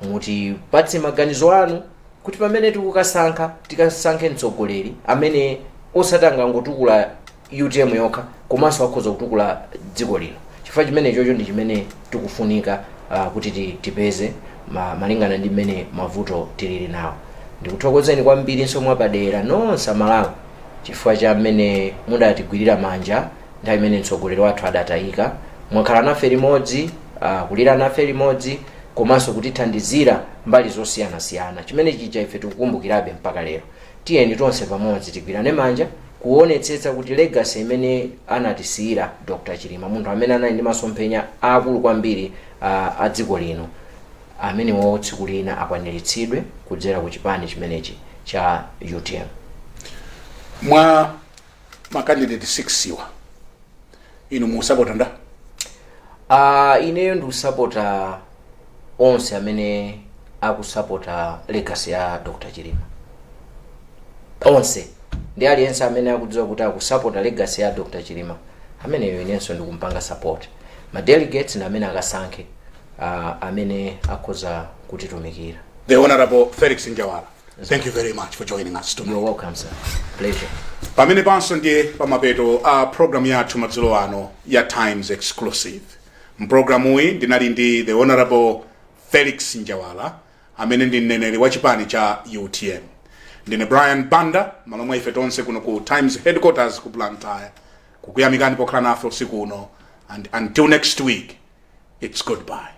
mutipatse maganizo anu, kuti pamene tikukasankha, tikasankhe mtsogoleri amene osati angangotukula UTM yokha, komanso akhoza kutukula dziko lino, chifukwa chimene chocho ndi chimene tikufunika kuti tipeze malingana ndi mmene mavuto tilili nawo. Ndikuthokozeni kwambirinso mwapadera nonse Amalawi chifukwa cha mmene mudatigwirira manja nthawi imene mtsogoleri wathu adatayika. Mwakhala nafe limodzi, kulira nafe limodzi, komanso kutithandizira mbali zosiyanasiyana. Chimene chija ife tikukumbukirabe mpaka lero. Tiyeni tonse pamodzi tigwirane manja. Kuonetsetsa kuti legacy imene anatisiyira Dr Chilima, munthu amene anali ndi masomphenya akulu kwambiri a dziko lino, amenewo tsiku lina akwaniritsidwe kudzera ku chipani chimenechi cha UTM. Mwa ma candidate 6 wa, inu musapota nda? Ineyo ndikusapota onse amene akusapota legacy ya Dr Chilima, onse ndi aliyense amene akudziwa kuti akusapota legacy ya Dr Chilima, ameneyo inenso ndikumpanga support. Ma delegates ndi amene akasankhe amene akhoza kutitumikira. The Honorable Felix Njawala, thank you very much for joining us tonight. You're welcome, sir. Pleasure. Pamene panso ndiye pamapeto a program yathu madzulo ano ya Times Exclusive. Mpulogalamuyi ndinali ndi the Honorable Felix Njawala, amene ndi mneneri wa chipani cha UTM. Ndine Brian Banda, malo mwa ife tonse kuno ku Times headquarters ku Blantyre, kukuyamikani pokhala nafe usiku uno, and until next week, it's goodbye.